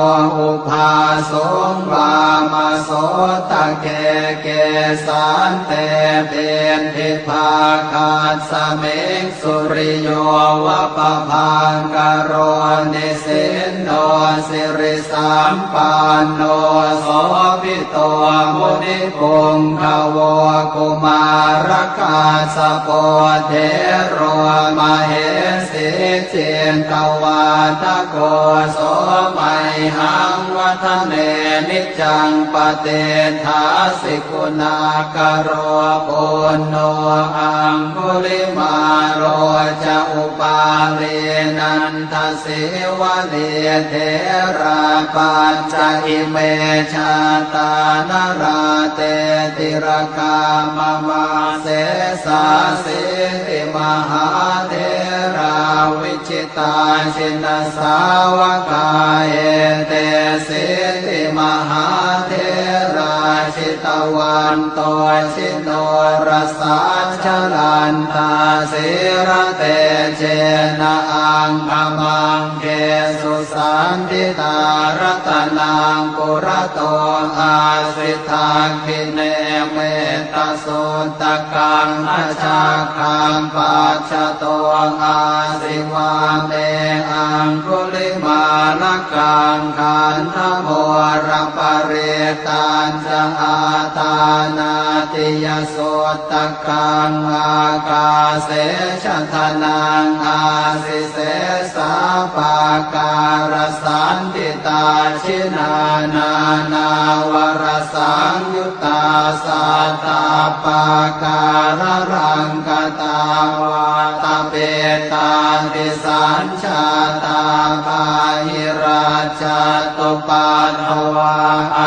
ubhāsuṃ vāmasotake. Kesante piṭṭhibhāgasmiṃ suriyo va pabhaṅkaro nisinno siri sampanno sobhito munipuṅgavo. Kumārakassapo thero mahesī cittavādako so mayhaṃ vadane niccaṃ patiṭṭhāsi guṇākaro. Puṇṇo aṅgulimālo ca upālī nanda sīvalī therā pañca ime jātā nalāṭe tilakā mama. Sesāsīti mahātherā vijitā jinasāvakā etesīti mahātherā jitavanto ji norasā jalantā sīlatejena aṅgamaṅgesu saṇṭhitā. Ratanaṃ purato āsi dakkhiṇe mettasuttakaṃ dhajaggaṃ pacchato āsi vāme aṅgulimālakaṃ. Khandhamoraparittañ ca āṭānāṭiyasuttakaṃ ākāse chadanaṃ āsi sesā pākārasaṇṭhitā. Jinā nānāvarasaṃyuttā sattappākāralaṅkatā vātapit Ettādisañjātā bāhirajjhattupaddavā,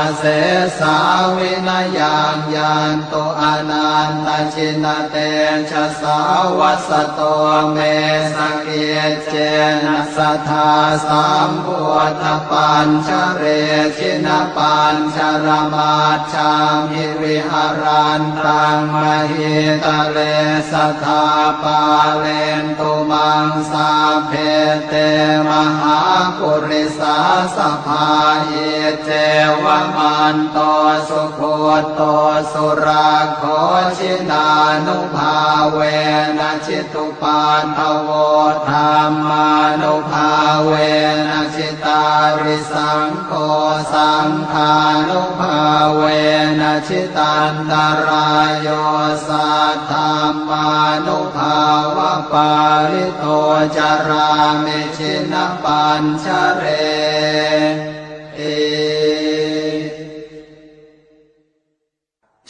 asesā vinayaṃ yantu anantajinatejasā. Vasato me sakiccena sadā sambuddhapañjare, jinapañjaramaj jhamhi viharantaṃ mahītale, sadā pālentu maṃ sabbe te mahāpurisāsabhā. Iccevamanto sugutto surakkho, jinānubhāvena jitu paddavo, dhammānubhāvena jitārisaṅgho, saṅghānubhāvena jitantarāyo, saddhammānubhāvapālito carāmi jinapañjareti.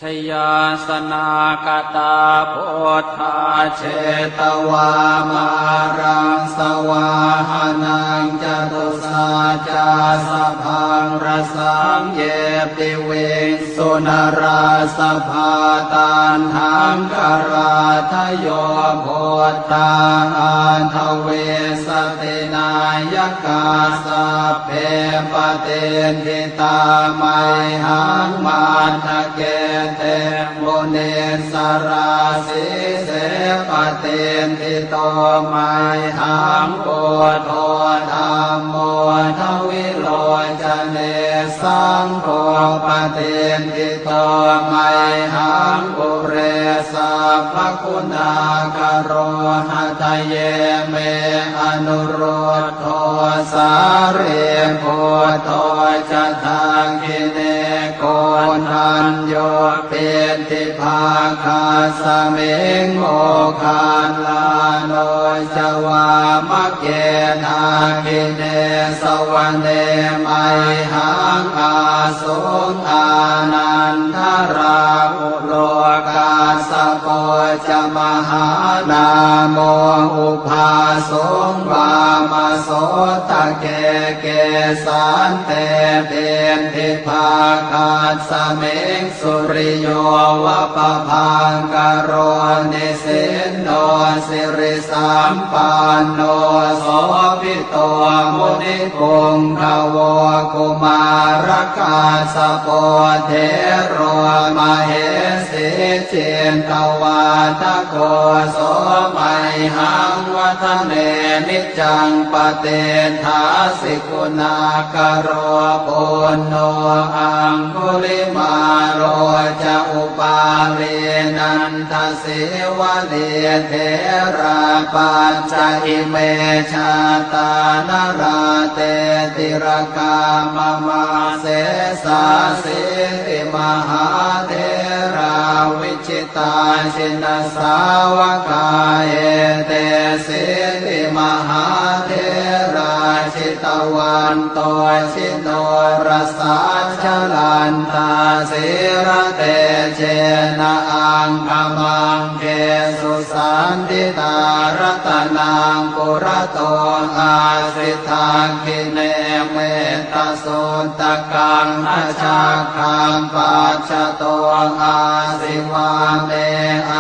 Jayāsanākatā buddhā jetvā māraṃ savāhanaṃ, catusaccāsabhaṃ rasaṃ ye piviṃsu narāsabhā. Taṇhaṅkarādayo buddhā aṭṭhavīsati nāyakā, sabbe patiṭṭhi tā mayhaṃ matthake te munissarā. Sīse patiṭṭhito mayhaṃ buddho dhammo dvilocane, saṅgho patiṭṭhito mayhaṃ ure sabbaguṇākaro. Hadaye me anurud dho sārīputto ca dakkhiṇe, koṇḍañño piṭṭhibhāgasmiṃ moggallāno ca vāmake. Dakkhiṇe savane mayhaṃ ā suṃ ānandarāhulo, kassapo ca mahānāmo ubhāsuṃ vāmasotake. Kesante piṭṭhibhāgasmiṃ suriyo va pabhaṅkaro, nisinno siri sampanno sobhito munipuṅgavo. Kumārakassapo thero mahesī cittavādako, so mayhaṃ vadane niccaṃ patiṭṭhāsi guṇākaro. Puṇṇo aṅgulimālo ca upālī nanda sīvalī, therā pañca ime jātā nalāṭe tilakā mama. Sesāsīti mahātherā vijitā jinasāvakā, etesīti mahātherā jitavanto ji norasā, jalantā sīlatejena aṅgamaṅgesu saṇṭhitā. Ratanaṃ purato āsi dakkhiṇe mettasuttakaṃ, dhajaggaṃ pacchato āsi vāme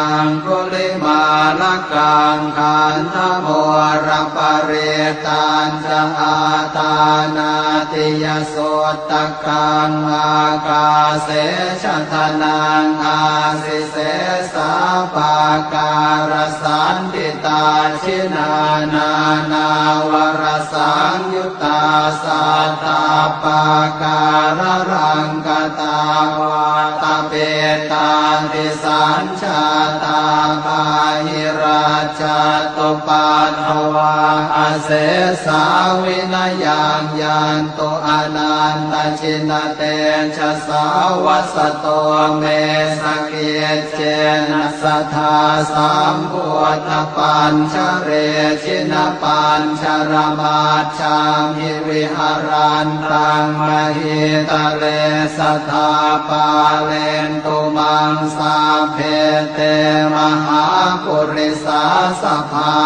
aṅgulimālakaṃ. Khandhamoraparittañ ca āṭānāṭiyasuttakaṃ, ākāse chadanaṃ āsi sesā pākārasaṇṭhitā. Jinā nānāvarasaṃyuttā sattappākāralaṅkatā, vātapittādisañ jātā bāhirajjhattupaddavā, asesā vinayaṃ yantu anantajinatejasā. Vasato me sakiccena sadā sambuddhapañjare, jinapañjaramaj jhamhi viharantaṃ mahītale, sadā pālentu maṃ sabbe te mahāpurisāsabhā.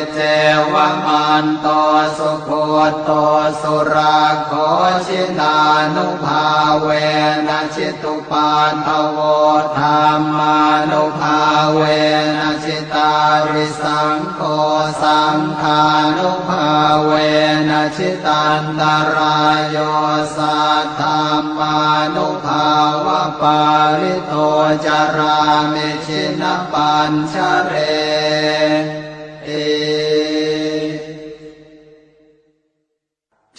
Iccevamanto sugutto surakkho, jinānubhāvena jitupaddavo, dhammānubhāvena jitārisaṅgho, saṅghānubhāvena jitantarāyo, saddhammānubhāvapālito carāmi jinapañjareti.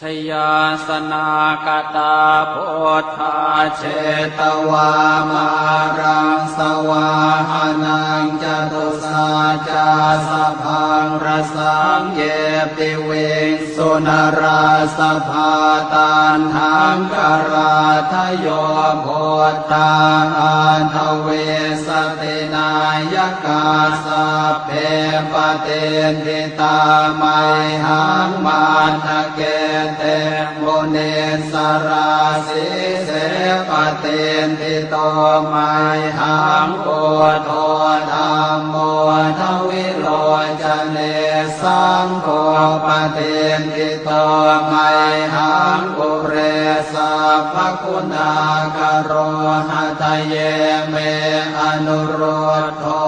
Jayāsanākatā buddhā jetvā māraṃ savāhanaṃ, catusaccāsabhaṃ rasaṃ ye piviṃsu narāsabhā. Taṇhaṅkarādayo buddhā aṭṭhavīsati nāyakā, sabbe patiṭṭhi tā mayhaṃ matthake te munissarā. Sīse patiṭṭhito mayhaṃ buddho dhammo dvilocane, saṅgho patiṭṭhito mayhaṃ ure sabbaguṇākaro. Hadaye me anurud dho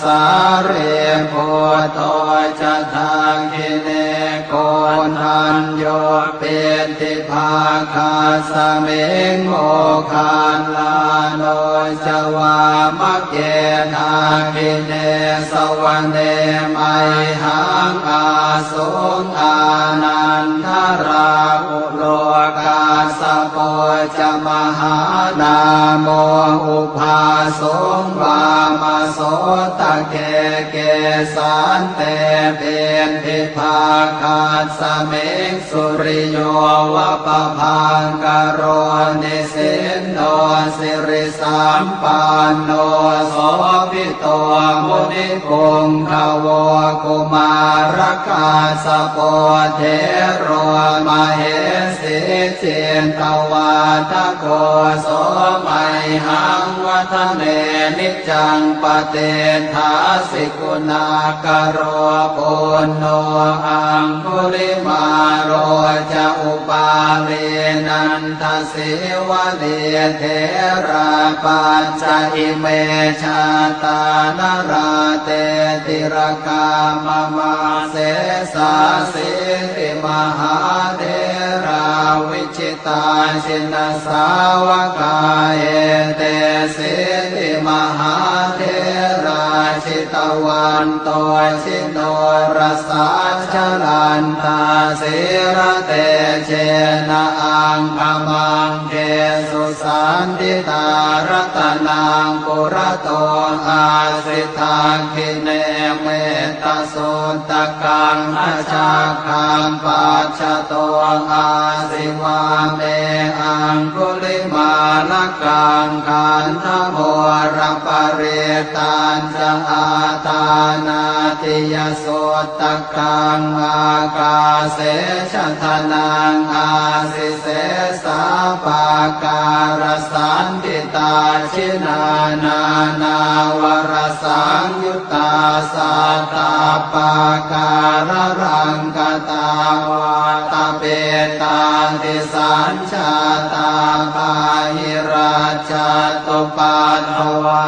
sārīputto ca dakkhiṇe, koṇḍañño piṭṭhibhāgasmiṃ moggallāno ca vāmake. Dakkhiṇe savane mayhaṃ ā suṃ ānandarāhulo, kassapo ca mahānāmo ubhāsuṃ vāmasotake. Kesante piṭṭhibhāgasmiṃ suriyo va pabhaṅkaro, nisinno sirisampanno sobhi to munipuṅgavo. Kumārakassapo thero mahesī cittavādako, so mayhaṃ vadane niccaṃ patiṭṭhāsi guṇākaro. Puṇṇo aṅgulimālo ca upālī nanda sīvalī, therā pañca ime jātā nalāṭe tilakā mama. Sesāsīti mahātherā vijitā jinasāvakā, etesīti mahātherā jitavanto jinorasā, jalantā sīlatejena aṅgamaṅ gesu saṇṭhitā. Ratanaṃ purato āsi dakkhiṇe mettasuttakaṃ, dhajaggaṃ pacchato āsi vāme aṅgulimālakaṃ. Khandhamoraparittañca āṭānāṭiyasutta kaṃ, ākāse chadanaṃ āsi sesā pākārasaṇṭhitā. Jinā nānāvarasaṃyuttā sattappākāralaṅkatā, vātapittādisañ jātā bāhirajjhattupaddavā,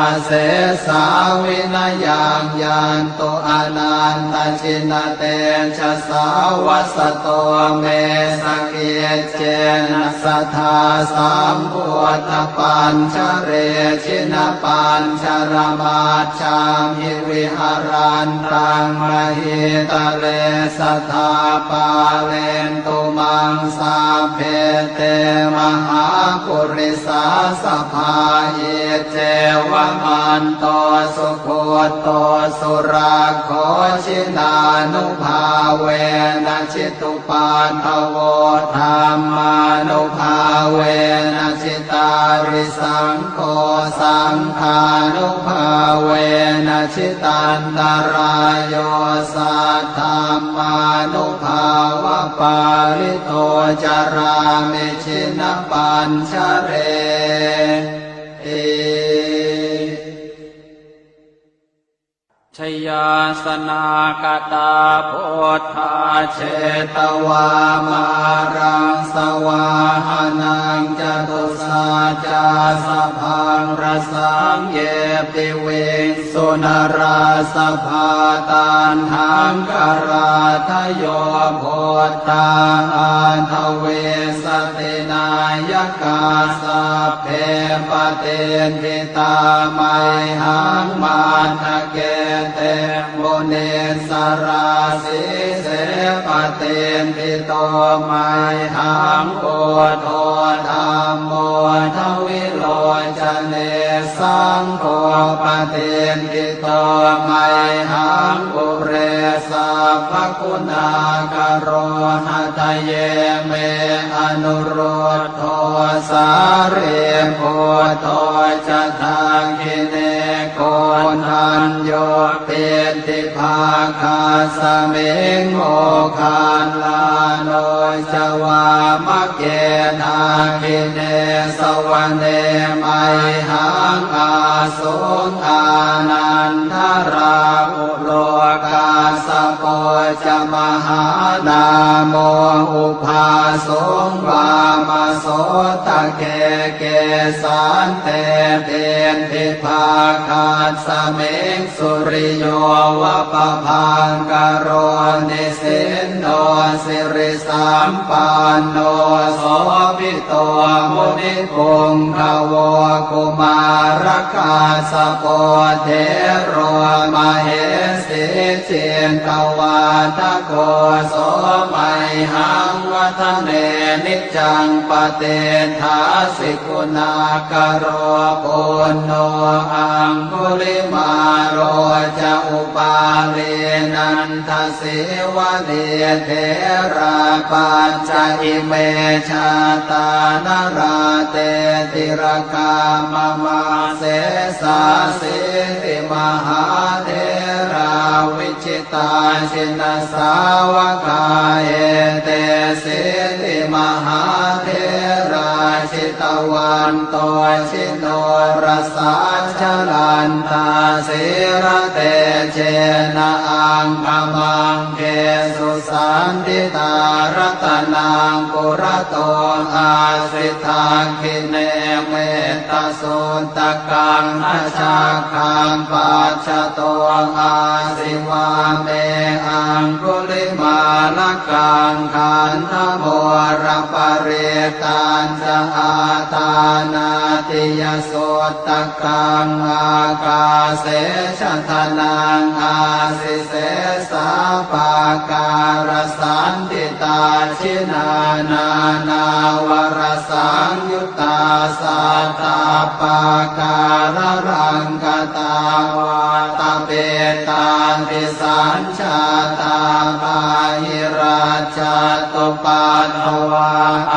asesā vinayaṃ yantu anantajinatejasā. Vasato me sakiccena sadā sambuddhapañjare, jinapañjaramaj jhamhi viharantaṃ mahītale, sadā pālentu maṃ sabbe te mahāpurisāsabhā. Iccevamanto sugutto surakkho, jinānubhāvena jitu paddavo, dhammānubhāvena jitārisaṅgho, saṅghānubhāvena jitantarāyo, saddhammānubhāvapālito carāmi jinapañjareti. Jayāsanāgatā buddhā jetvā māraṃ savāhanaṃ, catusaccāsabhaṃ rasaṃ ye piviṃsu narāsabhā. Taṇhaṅkarādayo buddhā aṭṭhavīsati nāyakā, sabbe patiṭṭhi tā mayhaṃ matthake te munissarā. Sīse patiṭṭhito mayhaṃ buddho dhammo dvilocane, saṅgho patiṭṭhito mayhaṃ ure sabbaguṇākaro. Hadaye me anurud dho sārīputto ca dakkhiṇe, koṇḍañño piṭṭhibhāgasmiṃ moggallāno ca vāmake. Dakkhiṇe savane mayhaṃ ā suṃ ānandarāhulo, kassapo ca mahānāmo ubhāsuṃ vāmasotake. Kesante piṭṭhibhāgasmiṃ suriyo va pabhaṅkaro, nisinno siri sampanno sobhito munipuṅgavo. Kumārakassapo thero mahesī cittavādako, so mayhaṃ vadane niccaṃ patiṭṭhāsi guṇākaro. Puṇṇo aṅgulimālo ca upālī nanda sīvalī, therā pañca ime jātā nalāṭe tilakā mama. Sesāsīti mahātherā vijitā jinasāvakā, etesīti mahātherā jitavanto ji norasā, jalantā sīlatejena aṅgamaṅgesu saṇṭhitā. Ratanaṃ purato āsi dakkhiṇe mettasuttakaṃ, dhajaggaṃ pacchato āsi vāme aṅgulimālakaṃ. Khandhamoraparittañ ca āṭānāṭiyasuttakaṃ, ākāse chadanaṃ āsi sesā pākārasaṇṭhitā. Jinā nānāvarasaṃyuttā sattappākāralaṅkatā, vātapittādisañ jātā bāhirajjhattupaddavā,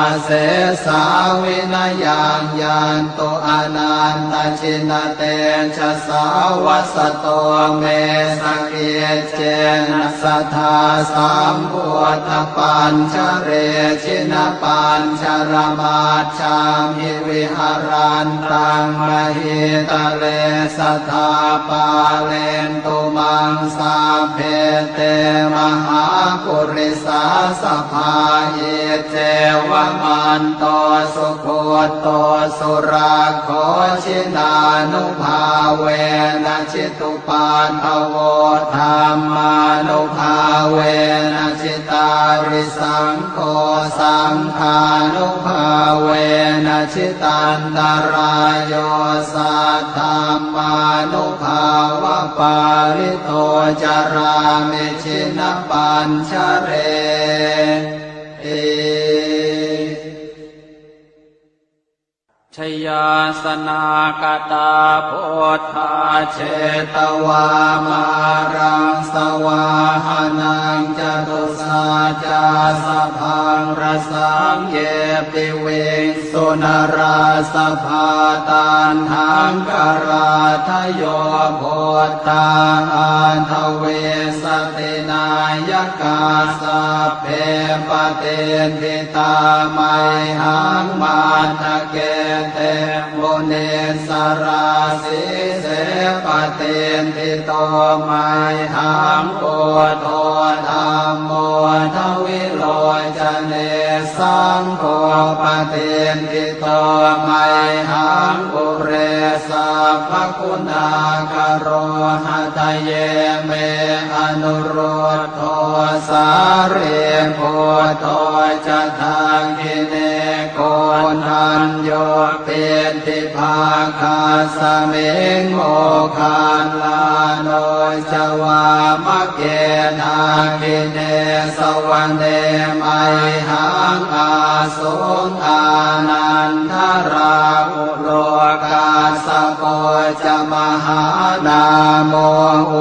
asesā vinayaṃ yantu anantajinatejasā. Vasato me sakiccena sadā sambuddhapañjare, jinapañjaramaj jhamhi viharantaṃ mahītale, sadā pālentu maṃ sabbe te mahāpurisāsabhā. Iccevamanto sugutto surakkho, jinānubhāvena jitu paddavo, dhammānubhāvena jitārisaṅgho, saṅghānubhāvena jitantarāyo, saddhammānubhāvapālito carāmi jinapañjareti. Jayāsanāgatā buddhā jetvā māraṃ savāhanaṃ, catusaccāsabhaṃ rasaṃ ye piviṃsu narāsabhā. Taṇhaṅkarādayo buddhā aṭṭhavīsati nāyakā, sabbe patiṭṭhitā mayhaṃ matthake te munissarā. Sīse patiṭṭhito mayhaṃ buddho dhammo dvilocane, saṅgho patiṭṭhito mayhaṃ ure sabbaguṇākaro. Hadaye me anurud dho sārīputto ca dakkhiṇe, koṇḍañño piṭṭhibhāgasmiṃ moggallāno ca vāmake. Dakkhiṇe savane mayhaṃ āsuṃ ānandarāhu lo, kassapo ca mahānāmo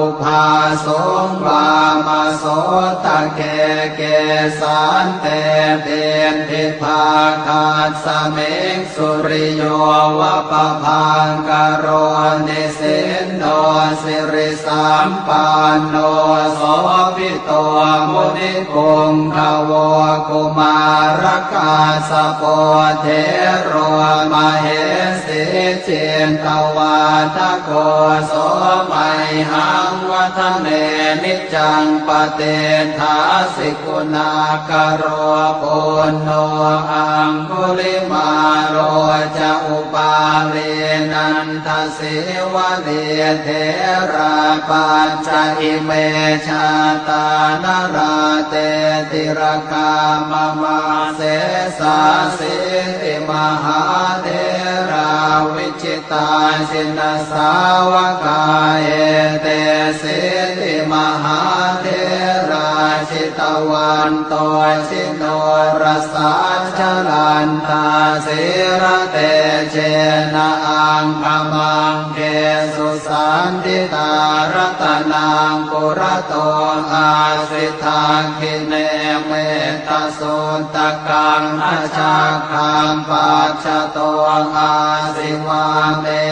ubhāsuṃ vāmasotake. Kesante piṭṭhibhāgasmiṃ suriyo va pabhaṅkaro, nisinno siri sampanno sobhito munipuṅgavo. Kumārakassapo thero mahesī cittavādako, so mayhaṃ vadane niccaṃ patiṭṭhāsi guṇākaro. Puṇṇo aṅgulimālo ca upālī nanda sīvalī, therā pañca ime jātā nalāṭe tilakā mama. Sesāsīti mahātherā vijitā jinasāvakā, etesīti mahātherā jitavanto ji norasā, jalantā sīlatejena aṅgamaṅgesu saṇṭhitā. Ratanaṃ purato āsi dakkhiṇe mettasuttakaṃ, dhajaggaṃ pacchato āsi vāme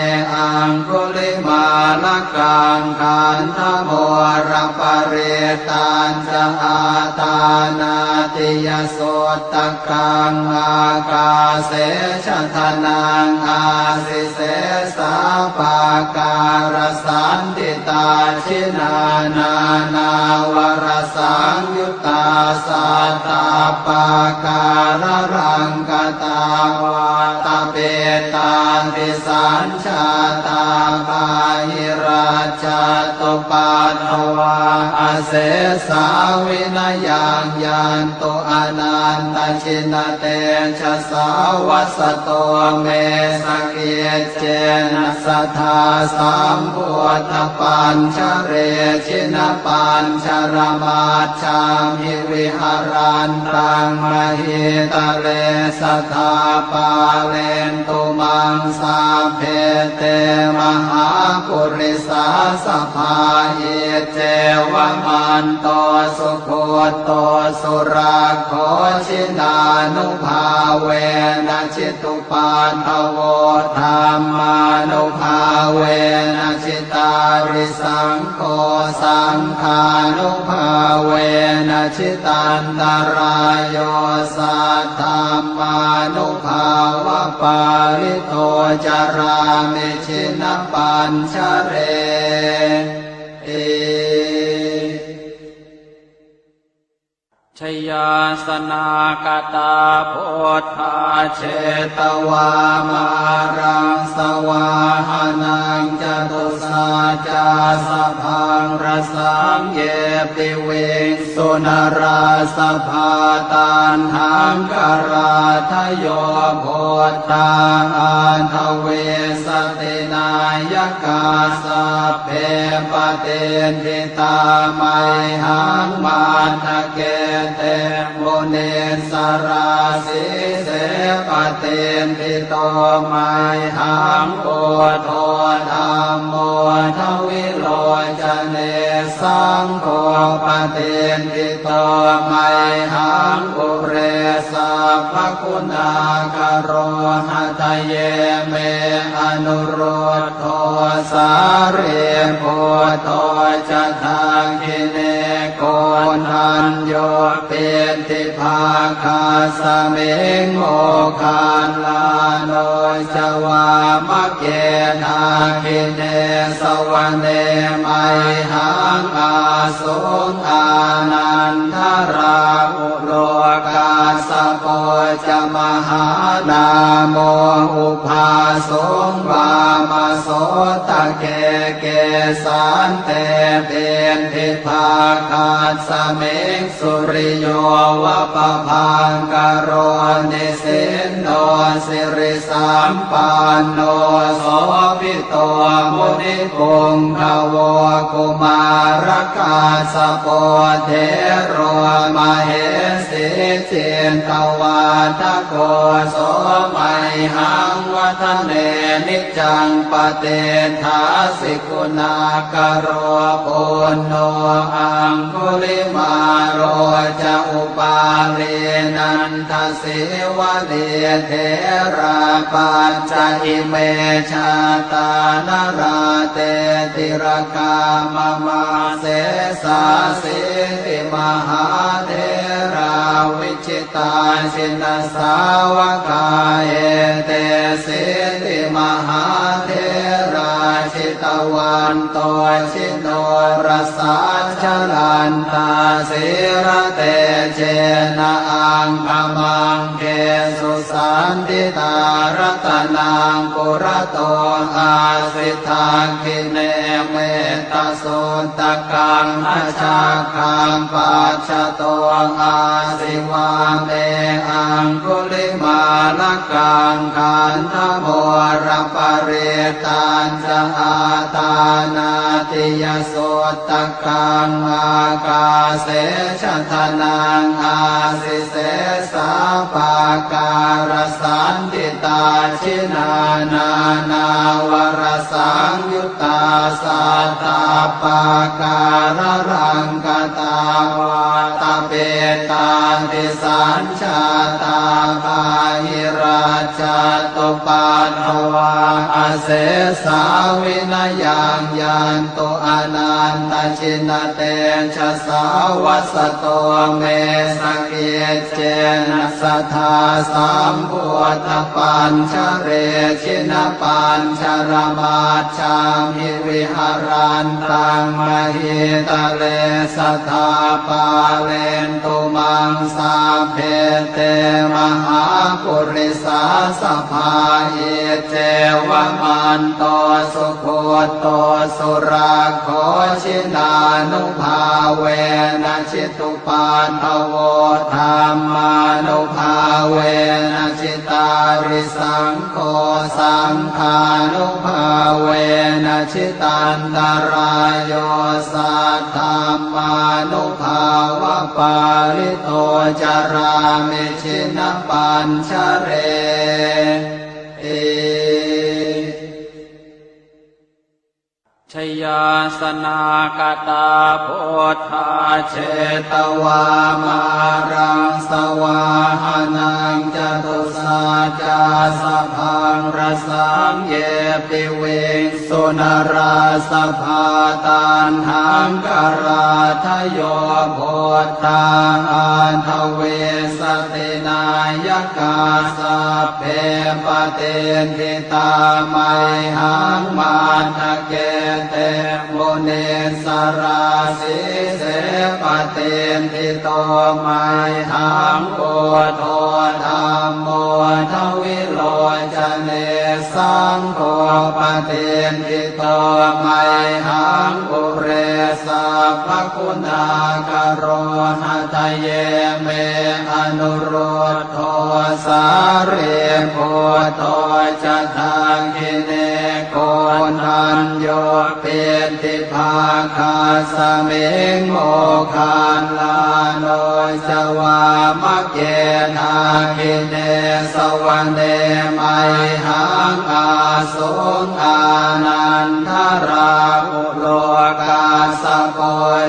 aṅgulimālakaṃ. Khandhamoraparittañ ca āṭānāṭiyasuttakaṃ, ākāse chadanaṃ āsi sesā pākārasaṇṭhitā. Jinā nānāvarasaṃyuttā sattappākāralaṅkatā, vātapittādisañ jātā bāhirajjhattupaddavā, asesā vinayaṃ yantu anantajinatejasā. Vasato me sakiccena sadā sambuddhapañjare, jinapañjaramaj jhamhi viharantaṃ mahītale, sadā pālentu maṃ sabbe te mahāpurisāsabhā. Iccevamanto sugutto surakkho, jinānubhāvena jitu paddavo, dhammānubhāvena jitārisaṅgho, saṅghānubhāvena jitantarāyo, saddhammānubhāvapālito carāmi jinapañjareti. Jayāsanākatā buddhā jetvā māraṃ savāhanaṃ, catusaccāsabhaṃ rasaṃ ye piviṃsu narāsabhā. Taṇhaṅkarādayo buddhā aṭṭhavīsati nāyakā, sabbe patiṭṭhi tā mayhaṃ matthake te munissarā. Sīse patiṭṭhito mayhaṃ buddho dhammo dvilocane, Jane saṅgho patiṭṭhito mayhaṃ ure sabbaguṇākaro. Hadaye me anuruddho sārīputto ca dakkhiṇe koṇḍañño piṭṭhibhāgasmiṃ moggallāno ca vāmake. Dakkhiṇe savane mayhaṃ āsuṃ ānandarāhulo kassapo ca mahānāmo ubhāsuṃ vāmasotake. Kesante piṭṭhibhāgasmiṃ suriyo va pabhaṅkaro nisinno sirisampanno sobhito munipuṅgavo. Kumārakassapo thero mahesī cittavādako so mayhaṃ vadane niccaṃ patiṭṭhāsi guṇākaro. Puṇṇo aṅgulimālo ca upālī nandasīvalī therā pañca ime jātā nalāṭe tilakā mama. Sesāsīti mahātherā vi jitā jinasāvakā etesīti mahātherā jitavanto jinorasā jalantā sīlatejena aṅgamaṅgesu saṇṭhitā. Ratanaṃ purato āsi dakkhiṇe metta suttakaṃ dhajaggaṃ pacchato āsi vāme aṅgulimālakaṃ. Khandhamoraparittañca āṭānāṭiyasuttakaṃ ākāse chadanaṃ āsi sesā pākārasaṇṭhitā. Jinā nānāvarasaṃyu ttā sattappākāralaṅkatā vātapittādisañjātā bāhirajjhattupaddavā asesā vinayaṃ yantu anantajinatejasā. Vasato me sakic cena sadā sambuddhapañjare jinapañjaramajjhamhi viharantaṃ mahītale sadā pālentu maṃ sabbe te mahāpurisāsabhā. Iccevamanto sugutto surakkho jinānubhāvena jitu paddavo dhammānubhāvena jitārisaṅgho saṅghānubhāvena jitantarāyo saddhammānubhāvapālito carāmi jinapañjareti. Jayāsanākatā buddhā jetvā māraṃ savāhanaṃ catusaccāsabhaṃ rasaṃ ye piviṃsu narāsabhā. Taṇhaṅkarādayo buddhā aṭṭhavīsati nāyakā sabbe patiṭṭhi tā mayhaṃ matthake te munissarā. Sīse patiṭṭhito mayhaṃ buddho dhammo dvilocane saṅgho patiṭṭhito mayhaṃ ure sabbaguṇākaro. Hadaye me anurud dho sārīputto ca dakkhiṇe koṇḍañño piṭṭhibhāgasmiṃ moggallāno ca vāmake. Dakkhiṇe savane mayhaṃ āsuṃ ānandarāhulo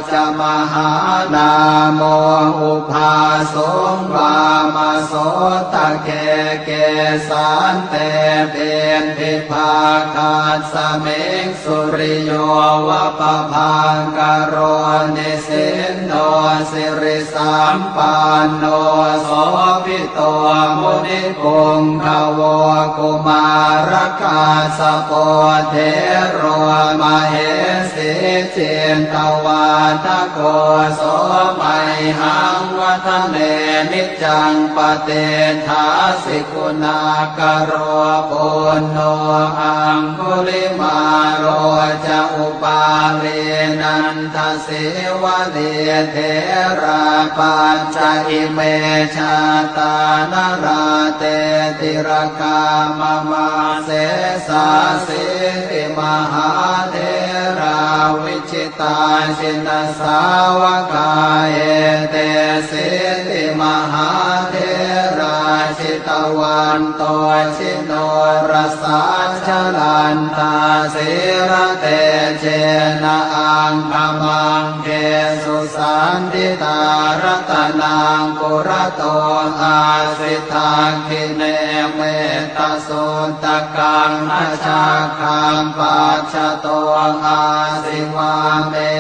ca mahānāmo ubhāsuṃ vāmasotake. Kesante piṭṭhibhāgasmiṃ suriyo va pabhaṅkaro, nisinno sirisampanno sobhi to munipuṅgavo. Kumārakassapo thero mahesī cittavādako, so mayhaṃ vadane niccaṃ patiṭṭhāsi guṇākaro. Puṇṇo aṅgulimālo ca upālī nanda sīvalī, therā pañca ime jātā nalāṭe tilakā mama. Sesāsīti mahātherā vijitā jinasāvakā, etesīti mahātherā jitavanto ji norasā, jalantā sīlatejena aṅgamaṅgesu saṇṭhitā. Ratanaṃ purato āsi dakkhiṇe mettasuttakaṃ, dhajaggaṃ pacchato āsi vāme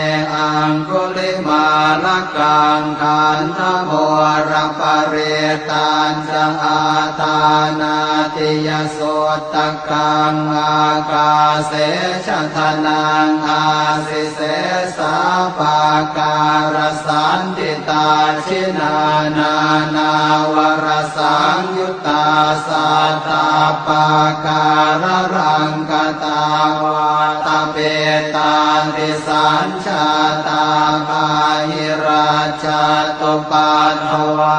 aṅgulimālakaṃ. Khandhamoraparittañ ca āṭānāṭiyasuttakaṃ, ākāse chadanaṃ āsi sesā pākārasaṇṭhitā. Jinā nānāvarasaṃyuttā sattappākāralaṅkatā, vātapittādisañ jātā bāhirajjhattupaddavā,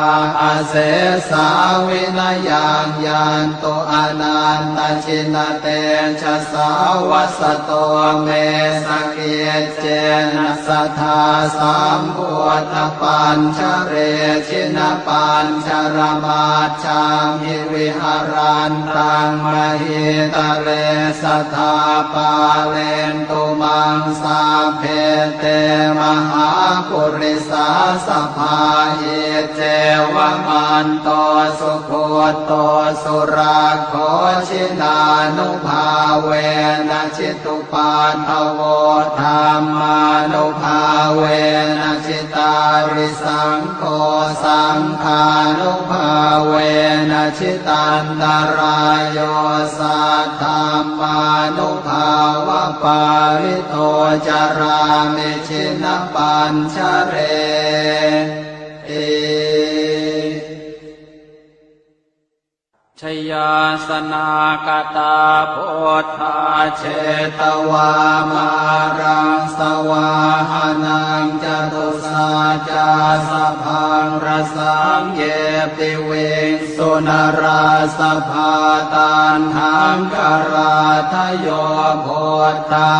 asesā vinayaṃ yantu anantajinatejasā. Vasato me sakiccena sadā sambuddhapañjare, jinapañjaramaj jhamhi viharantaṃ mahītale, sadā pālentu maṃ sabbe te mahāpurisāsabhā. Iccevamanto sugutto surakkho, jinānubhāvena jitu paddavo, dhammānubhāvena jitārisaṅgho, saṅghānubhāvena jitantarāyo, saddhammānubhāvapālito carāmi jinapañjareti. Jayāsanākatā buddhā jetvā māraṃ savāhanaṃ, catusaccāsabhaṃ rasaṃ ye piviṃsu narāsabhā. Taṇhaṅkarādayo buddhā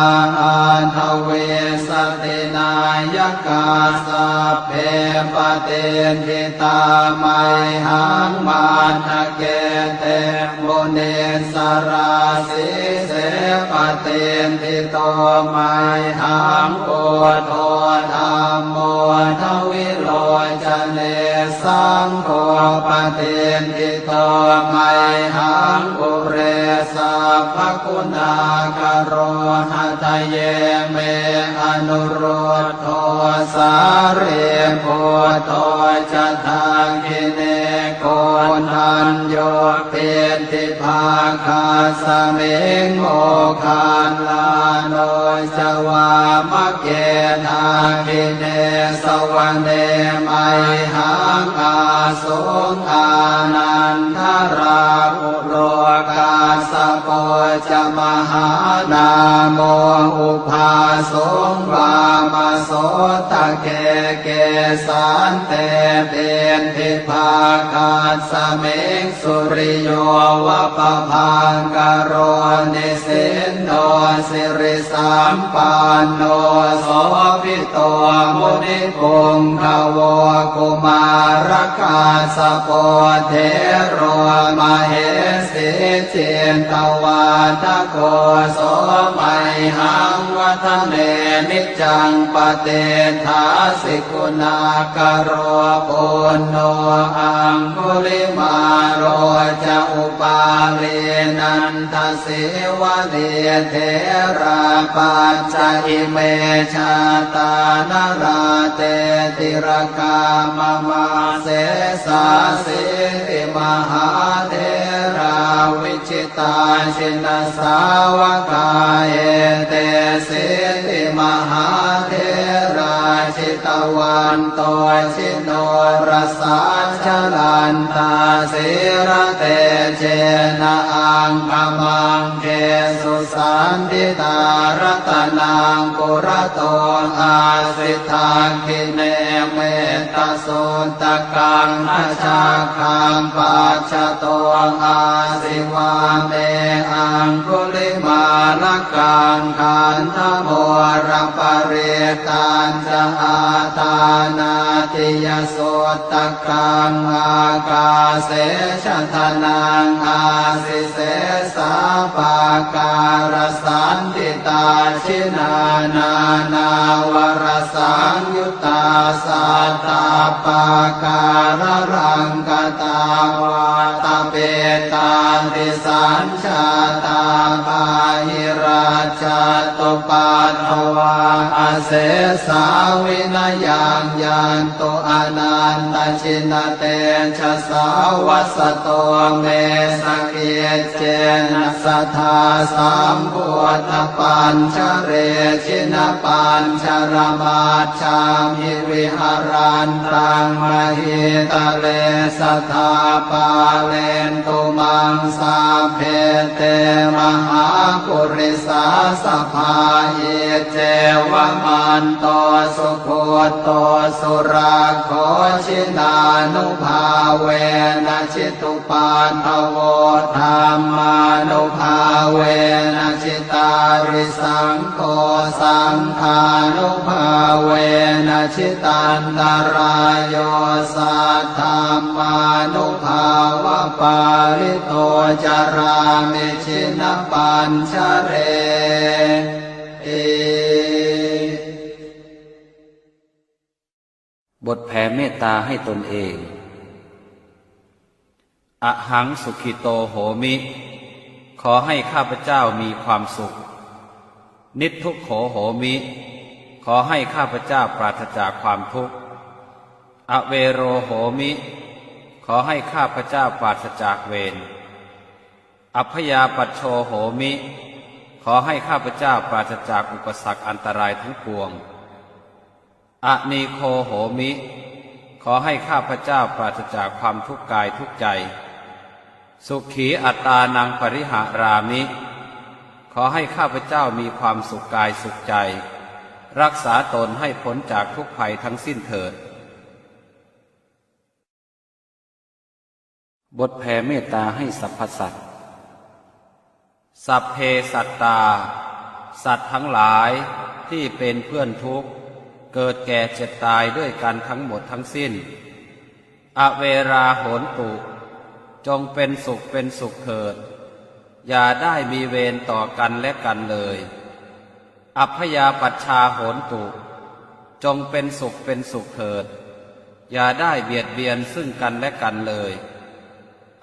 aṭṭhavīsati nāyakā, sabbe patiṭṭhi tā mayhaṃ matthake te munissarā. Sīse patiṭṭhito mayhaṃ buddho dhammo dvilocane, saṅgho patiṭṭhito mayhaṃ ure sabbaguṇākaro. Hadaye me anurud dho sārīputto ca dakkhiṇe, koṇḍañño piṭṭhibhāgasmiṃ moggallāno ca vāmake. Dakkhiṇe savane mayhaṃ ā suṃ ānandarāhulo, kassapo ca mahānāmo ubhāsuṃ vāmasotake. Kesante piṭṭhibhāgasmiṃ suriyo va pabhaṅkaro, nisinno sirisampanno, sobhito munipuṅgavo. Kumārakassapo thero, mahesī cittavādako, so mayhaṃ vadane niccaṃ, patiṭṭhāsi guṇākaro. Puṇṇo aṅgulimālo ca, upālī nandasīvalī, therā pañca ime jātā, nalāṭe tilakā mama. Sesāsīti mahātherā, vi jitā jinasāvakā, etesīti mahātherā, jitavanto jinorasā, jalantā sīlatejena, aṅgamaṅgesu saṇṭhitā. Ratanaṃ purato āsi, dakkhiṇe metta suttakaṃ, dhajaggaṃ pacchato āsi, vāme aṅgulimālakaṃ. Khandhamoraparittañca, āṭānāṭiyasuttakaṃ, ākāse chadanaṃ āsi, sesā pākārasaṇṭhitā. Jinā nānāvarasaṃyut tā, sattappākāralaṅkatā, vātapittādisañjātā, bāhirajjhattupaddavā, asesā vinayaṃ yantu, anantajinatejasā. Vasato me sakic cena, sadā sambuddhapañjare, jinapañjaramajjhamhi, viharantaṃ mahītale, sadā pālentu maṃ sabbe, te mahāpurisāsabhā. Iccevamanto sugutto surakkho, jinānubhāvena jitu paddavo, dhammānubhāvena jitārisaṅgho, saṅghānubhāvena jitantarāyo, saddhammānubhāvapālito, carāmi jinapañjareti. บทแผ่เมตตาให้ตนเอง Ahaṃ sukhito homi ขอให้ข้าพเจ้ามีความสุข Niddukkho homi ขอให้ข้าพเจ้าปราศจากความทุกข์ Avero homi ขอให้ข้าพเจ้าปราศจากเวร Abyāpajjho homi ขอให้ข้าพเจ้าปราศจากอุปสรรคอันตรายทั้งปวง Anīgho homi ขอให้ข้าพเจ้าปราศจากความทุกข์กายทุกข์ใจ Sukhī attānaṃ pariharāmi ขอให้ข้าพเจ้ามีความสุขกายสุขใจ รักษาตนให้พ้นจากทุกข์ภัยทั้งสิ้นเถิด บทแผ่เมตตาให้สรรพสัตว์ Sabbe sattā สัตว์ทั้งหลายที่เป็นเพื่อนทุกข์ เกิดแก่เจ็บตายด้วยกันทั้งหมดทั้งสิ้น Averā hontu จงเป็นสุขเป็นสุขเถิด อย่าได้มีเวรต่อกันและกันเลย Abyāpajjhā hontu จงเป็นสุขเป็นสุขเถิด อย่าได้เบียดเบียนซึ่งกันและกันเลย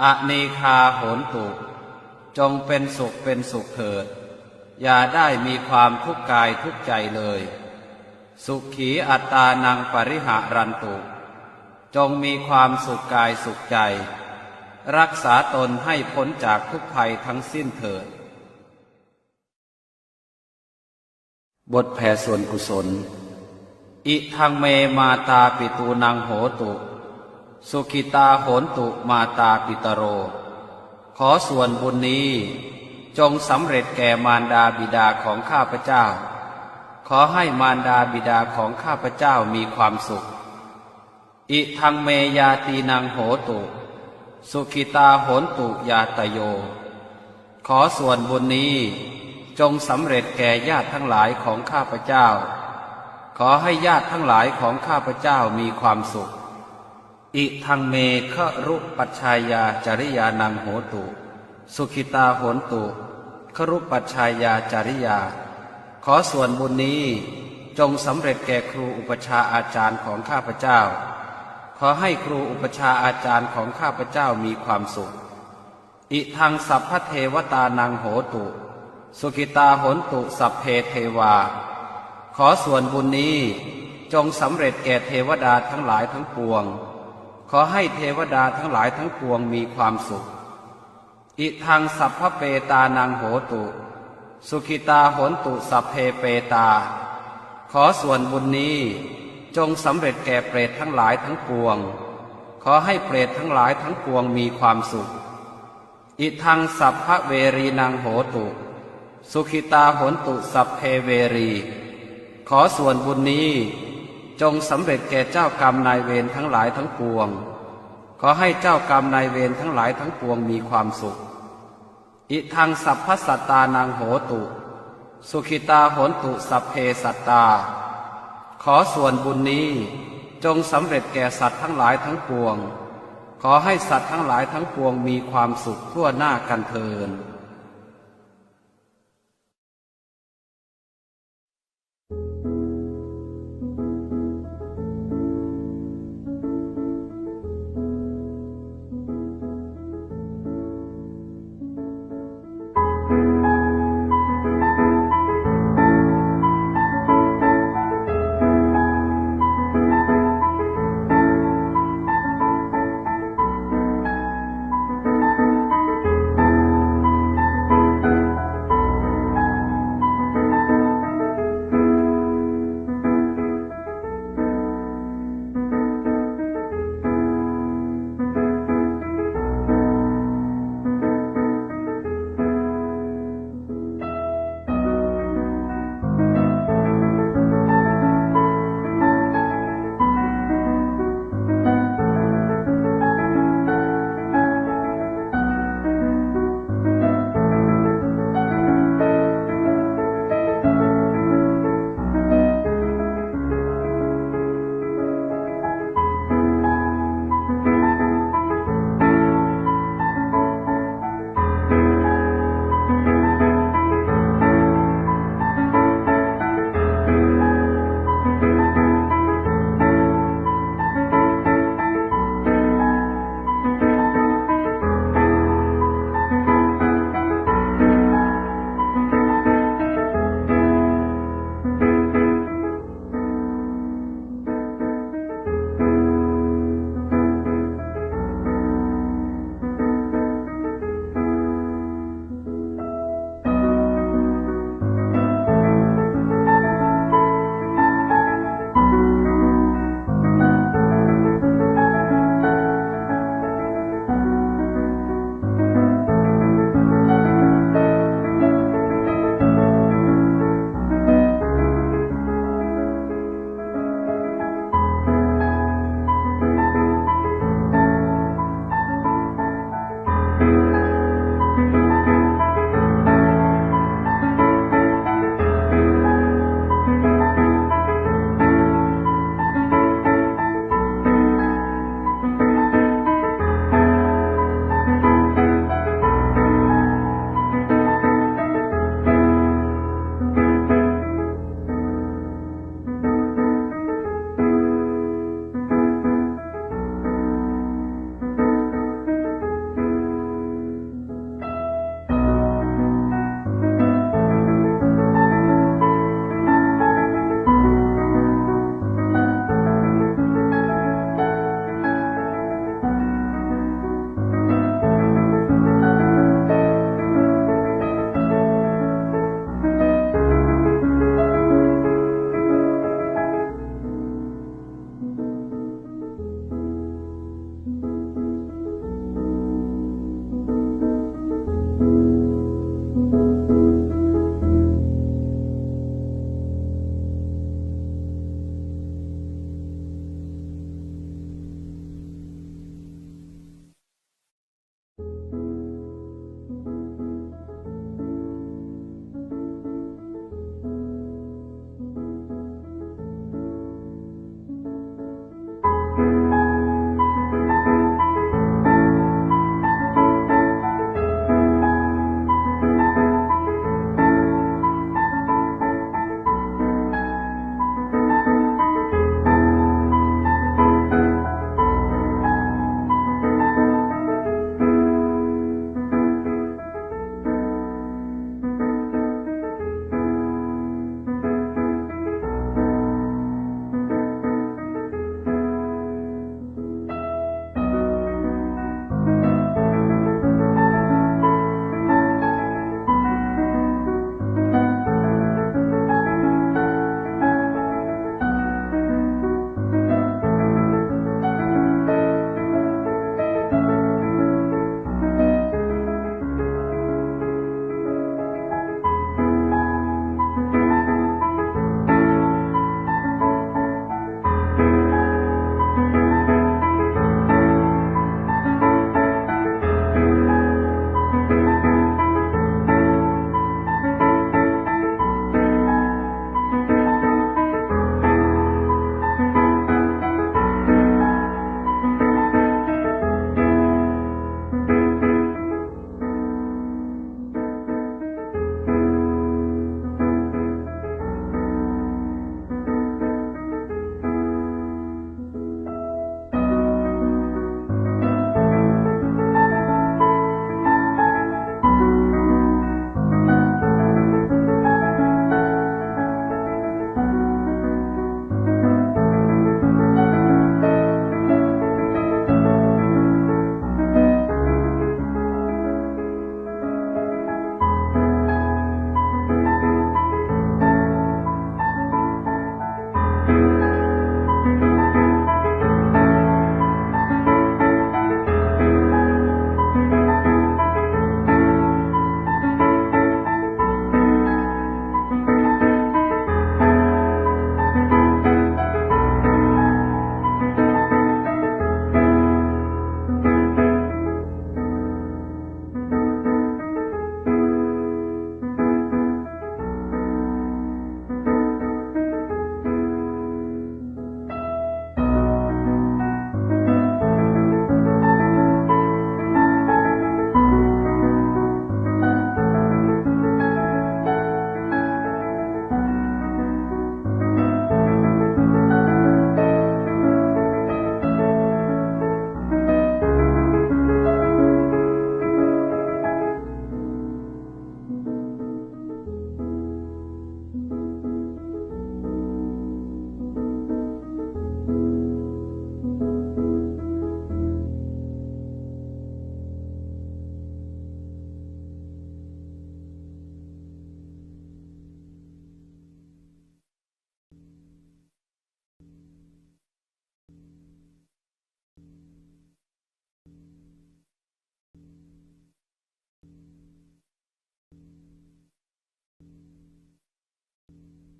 Anīghā hontu จงเป็นสุขเป็นสุขเถิด อย่าได้มีความทุกข์กายทุกข์ใจเลย Sukhī attānaṃ pariharantu จงมีความสุขกายสุขใจ รักษาตนให้พ้นจากทุกข์ภัยทั้งสิ้นเถิด บทแผ่ส่วนกุศล Idaṃ me mātāpitūnaṃ hotu, sukhitā hontu mātāpitaro. ขอส่วนบุญนี้จงสำเร็จแก่มารดาบิดาของข้าพเจ้า ขอให้มารดาบิดาของข้าพเจ้ามีความสุข Idaṃ me ñātīnaṃ hotu, Sukhitā hontu ñātayo. ขอส่วนบุญนี้จงสำเร็จแก่ญาติทั้งหลายของข้าพเจ้า ขอให้ญาติทั้งหลายของข้าพเจ้ามีความสุข Idaṃ me garūpajjhāyācariyānaṃ hotu, sukhitā hontu garūpajjhāyācariyā. ขอส่วนบุญนี้จงสำเร็จแก่ครูอุปัชฌาย์อาจารย์ของข้าพเจ้า ขอให้ครูอุปัชฌาย์อาจารย์ของข้าพเจ้ามีความสุข Idaṃ sabbadevatānaṃ hotu, sukhitā hontu sabbe devā. ขอส่วนบุญนี้จงสำเร็จแก่เทวดาทั้งหลายทั้งปวง ขอให้เทวดาทั้งหลายทั้งปวงมีความสุข Idaṃ sabbapetānaṃ hotu, sukhitā hontu sabbe petā. ขอส่วนบุญนี้จงสำเร็จแก่เปรตทั้งหลายทั้งปวง ขอให้เปรตทั้งหลายทั้งปวงมีความสุข Idaṃ sabbaverīnaṃ hotu, sukhitā hontu sabbe verī. ขอส่วนบุญนี้จงสำเร็จแก่เจ้ากรรมนายเวรทั้งหลายทั้งปวง ขอให้เจ้ากรรมนายเวรทั้งหลายทั้งปวงมีความสุข Idaṃ sabbasattānaṃ hotu, sukhitā hontu sabbe sattā. ขอส่วนบุญนี้จงสำเร็จแก่สัตว์ทั้งหลายทั้งปวง ขอให้สัตว์ทั้งหลายทั้งปวงมีความสุขทั่วหน้ากันเทอญ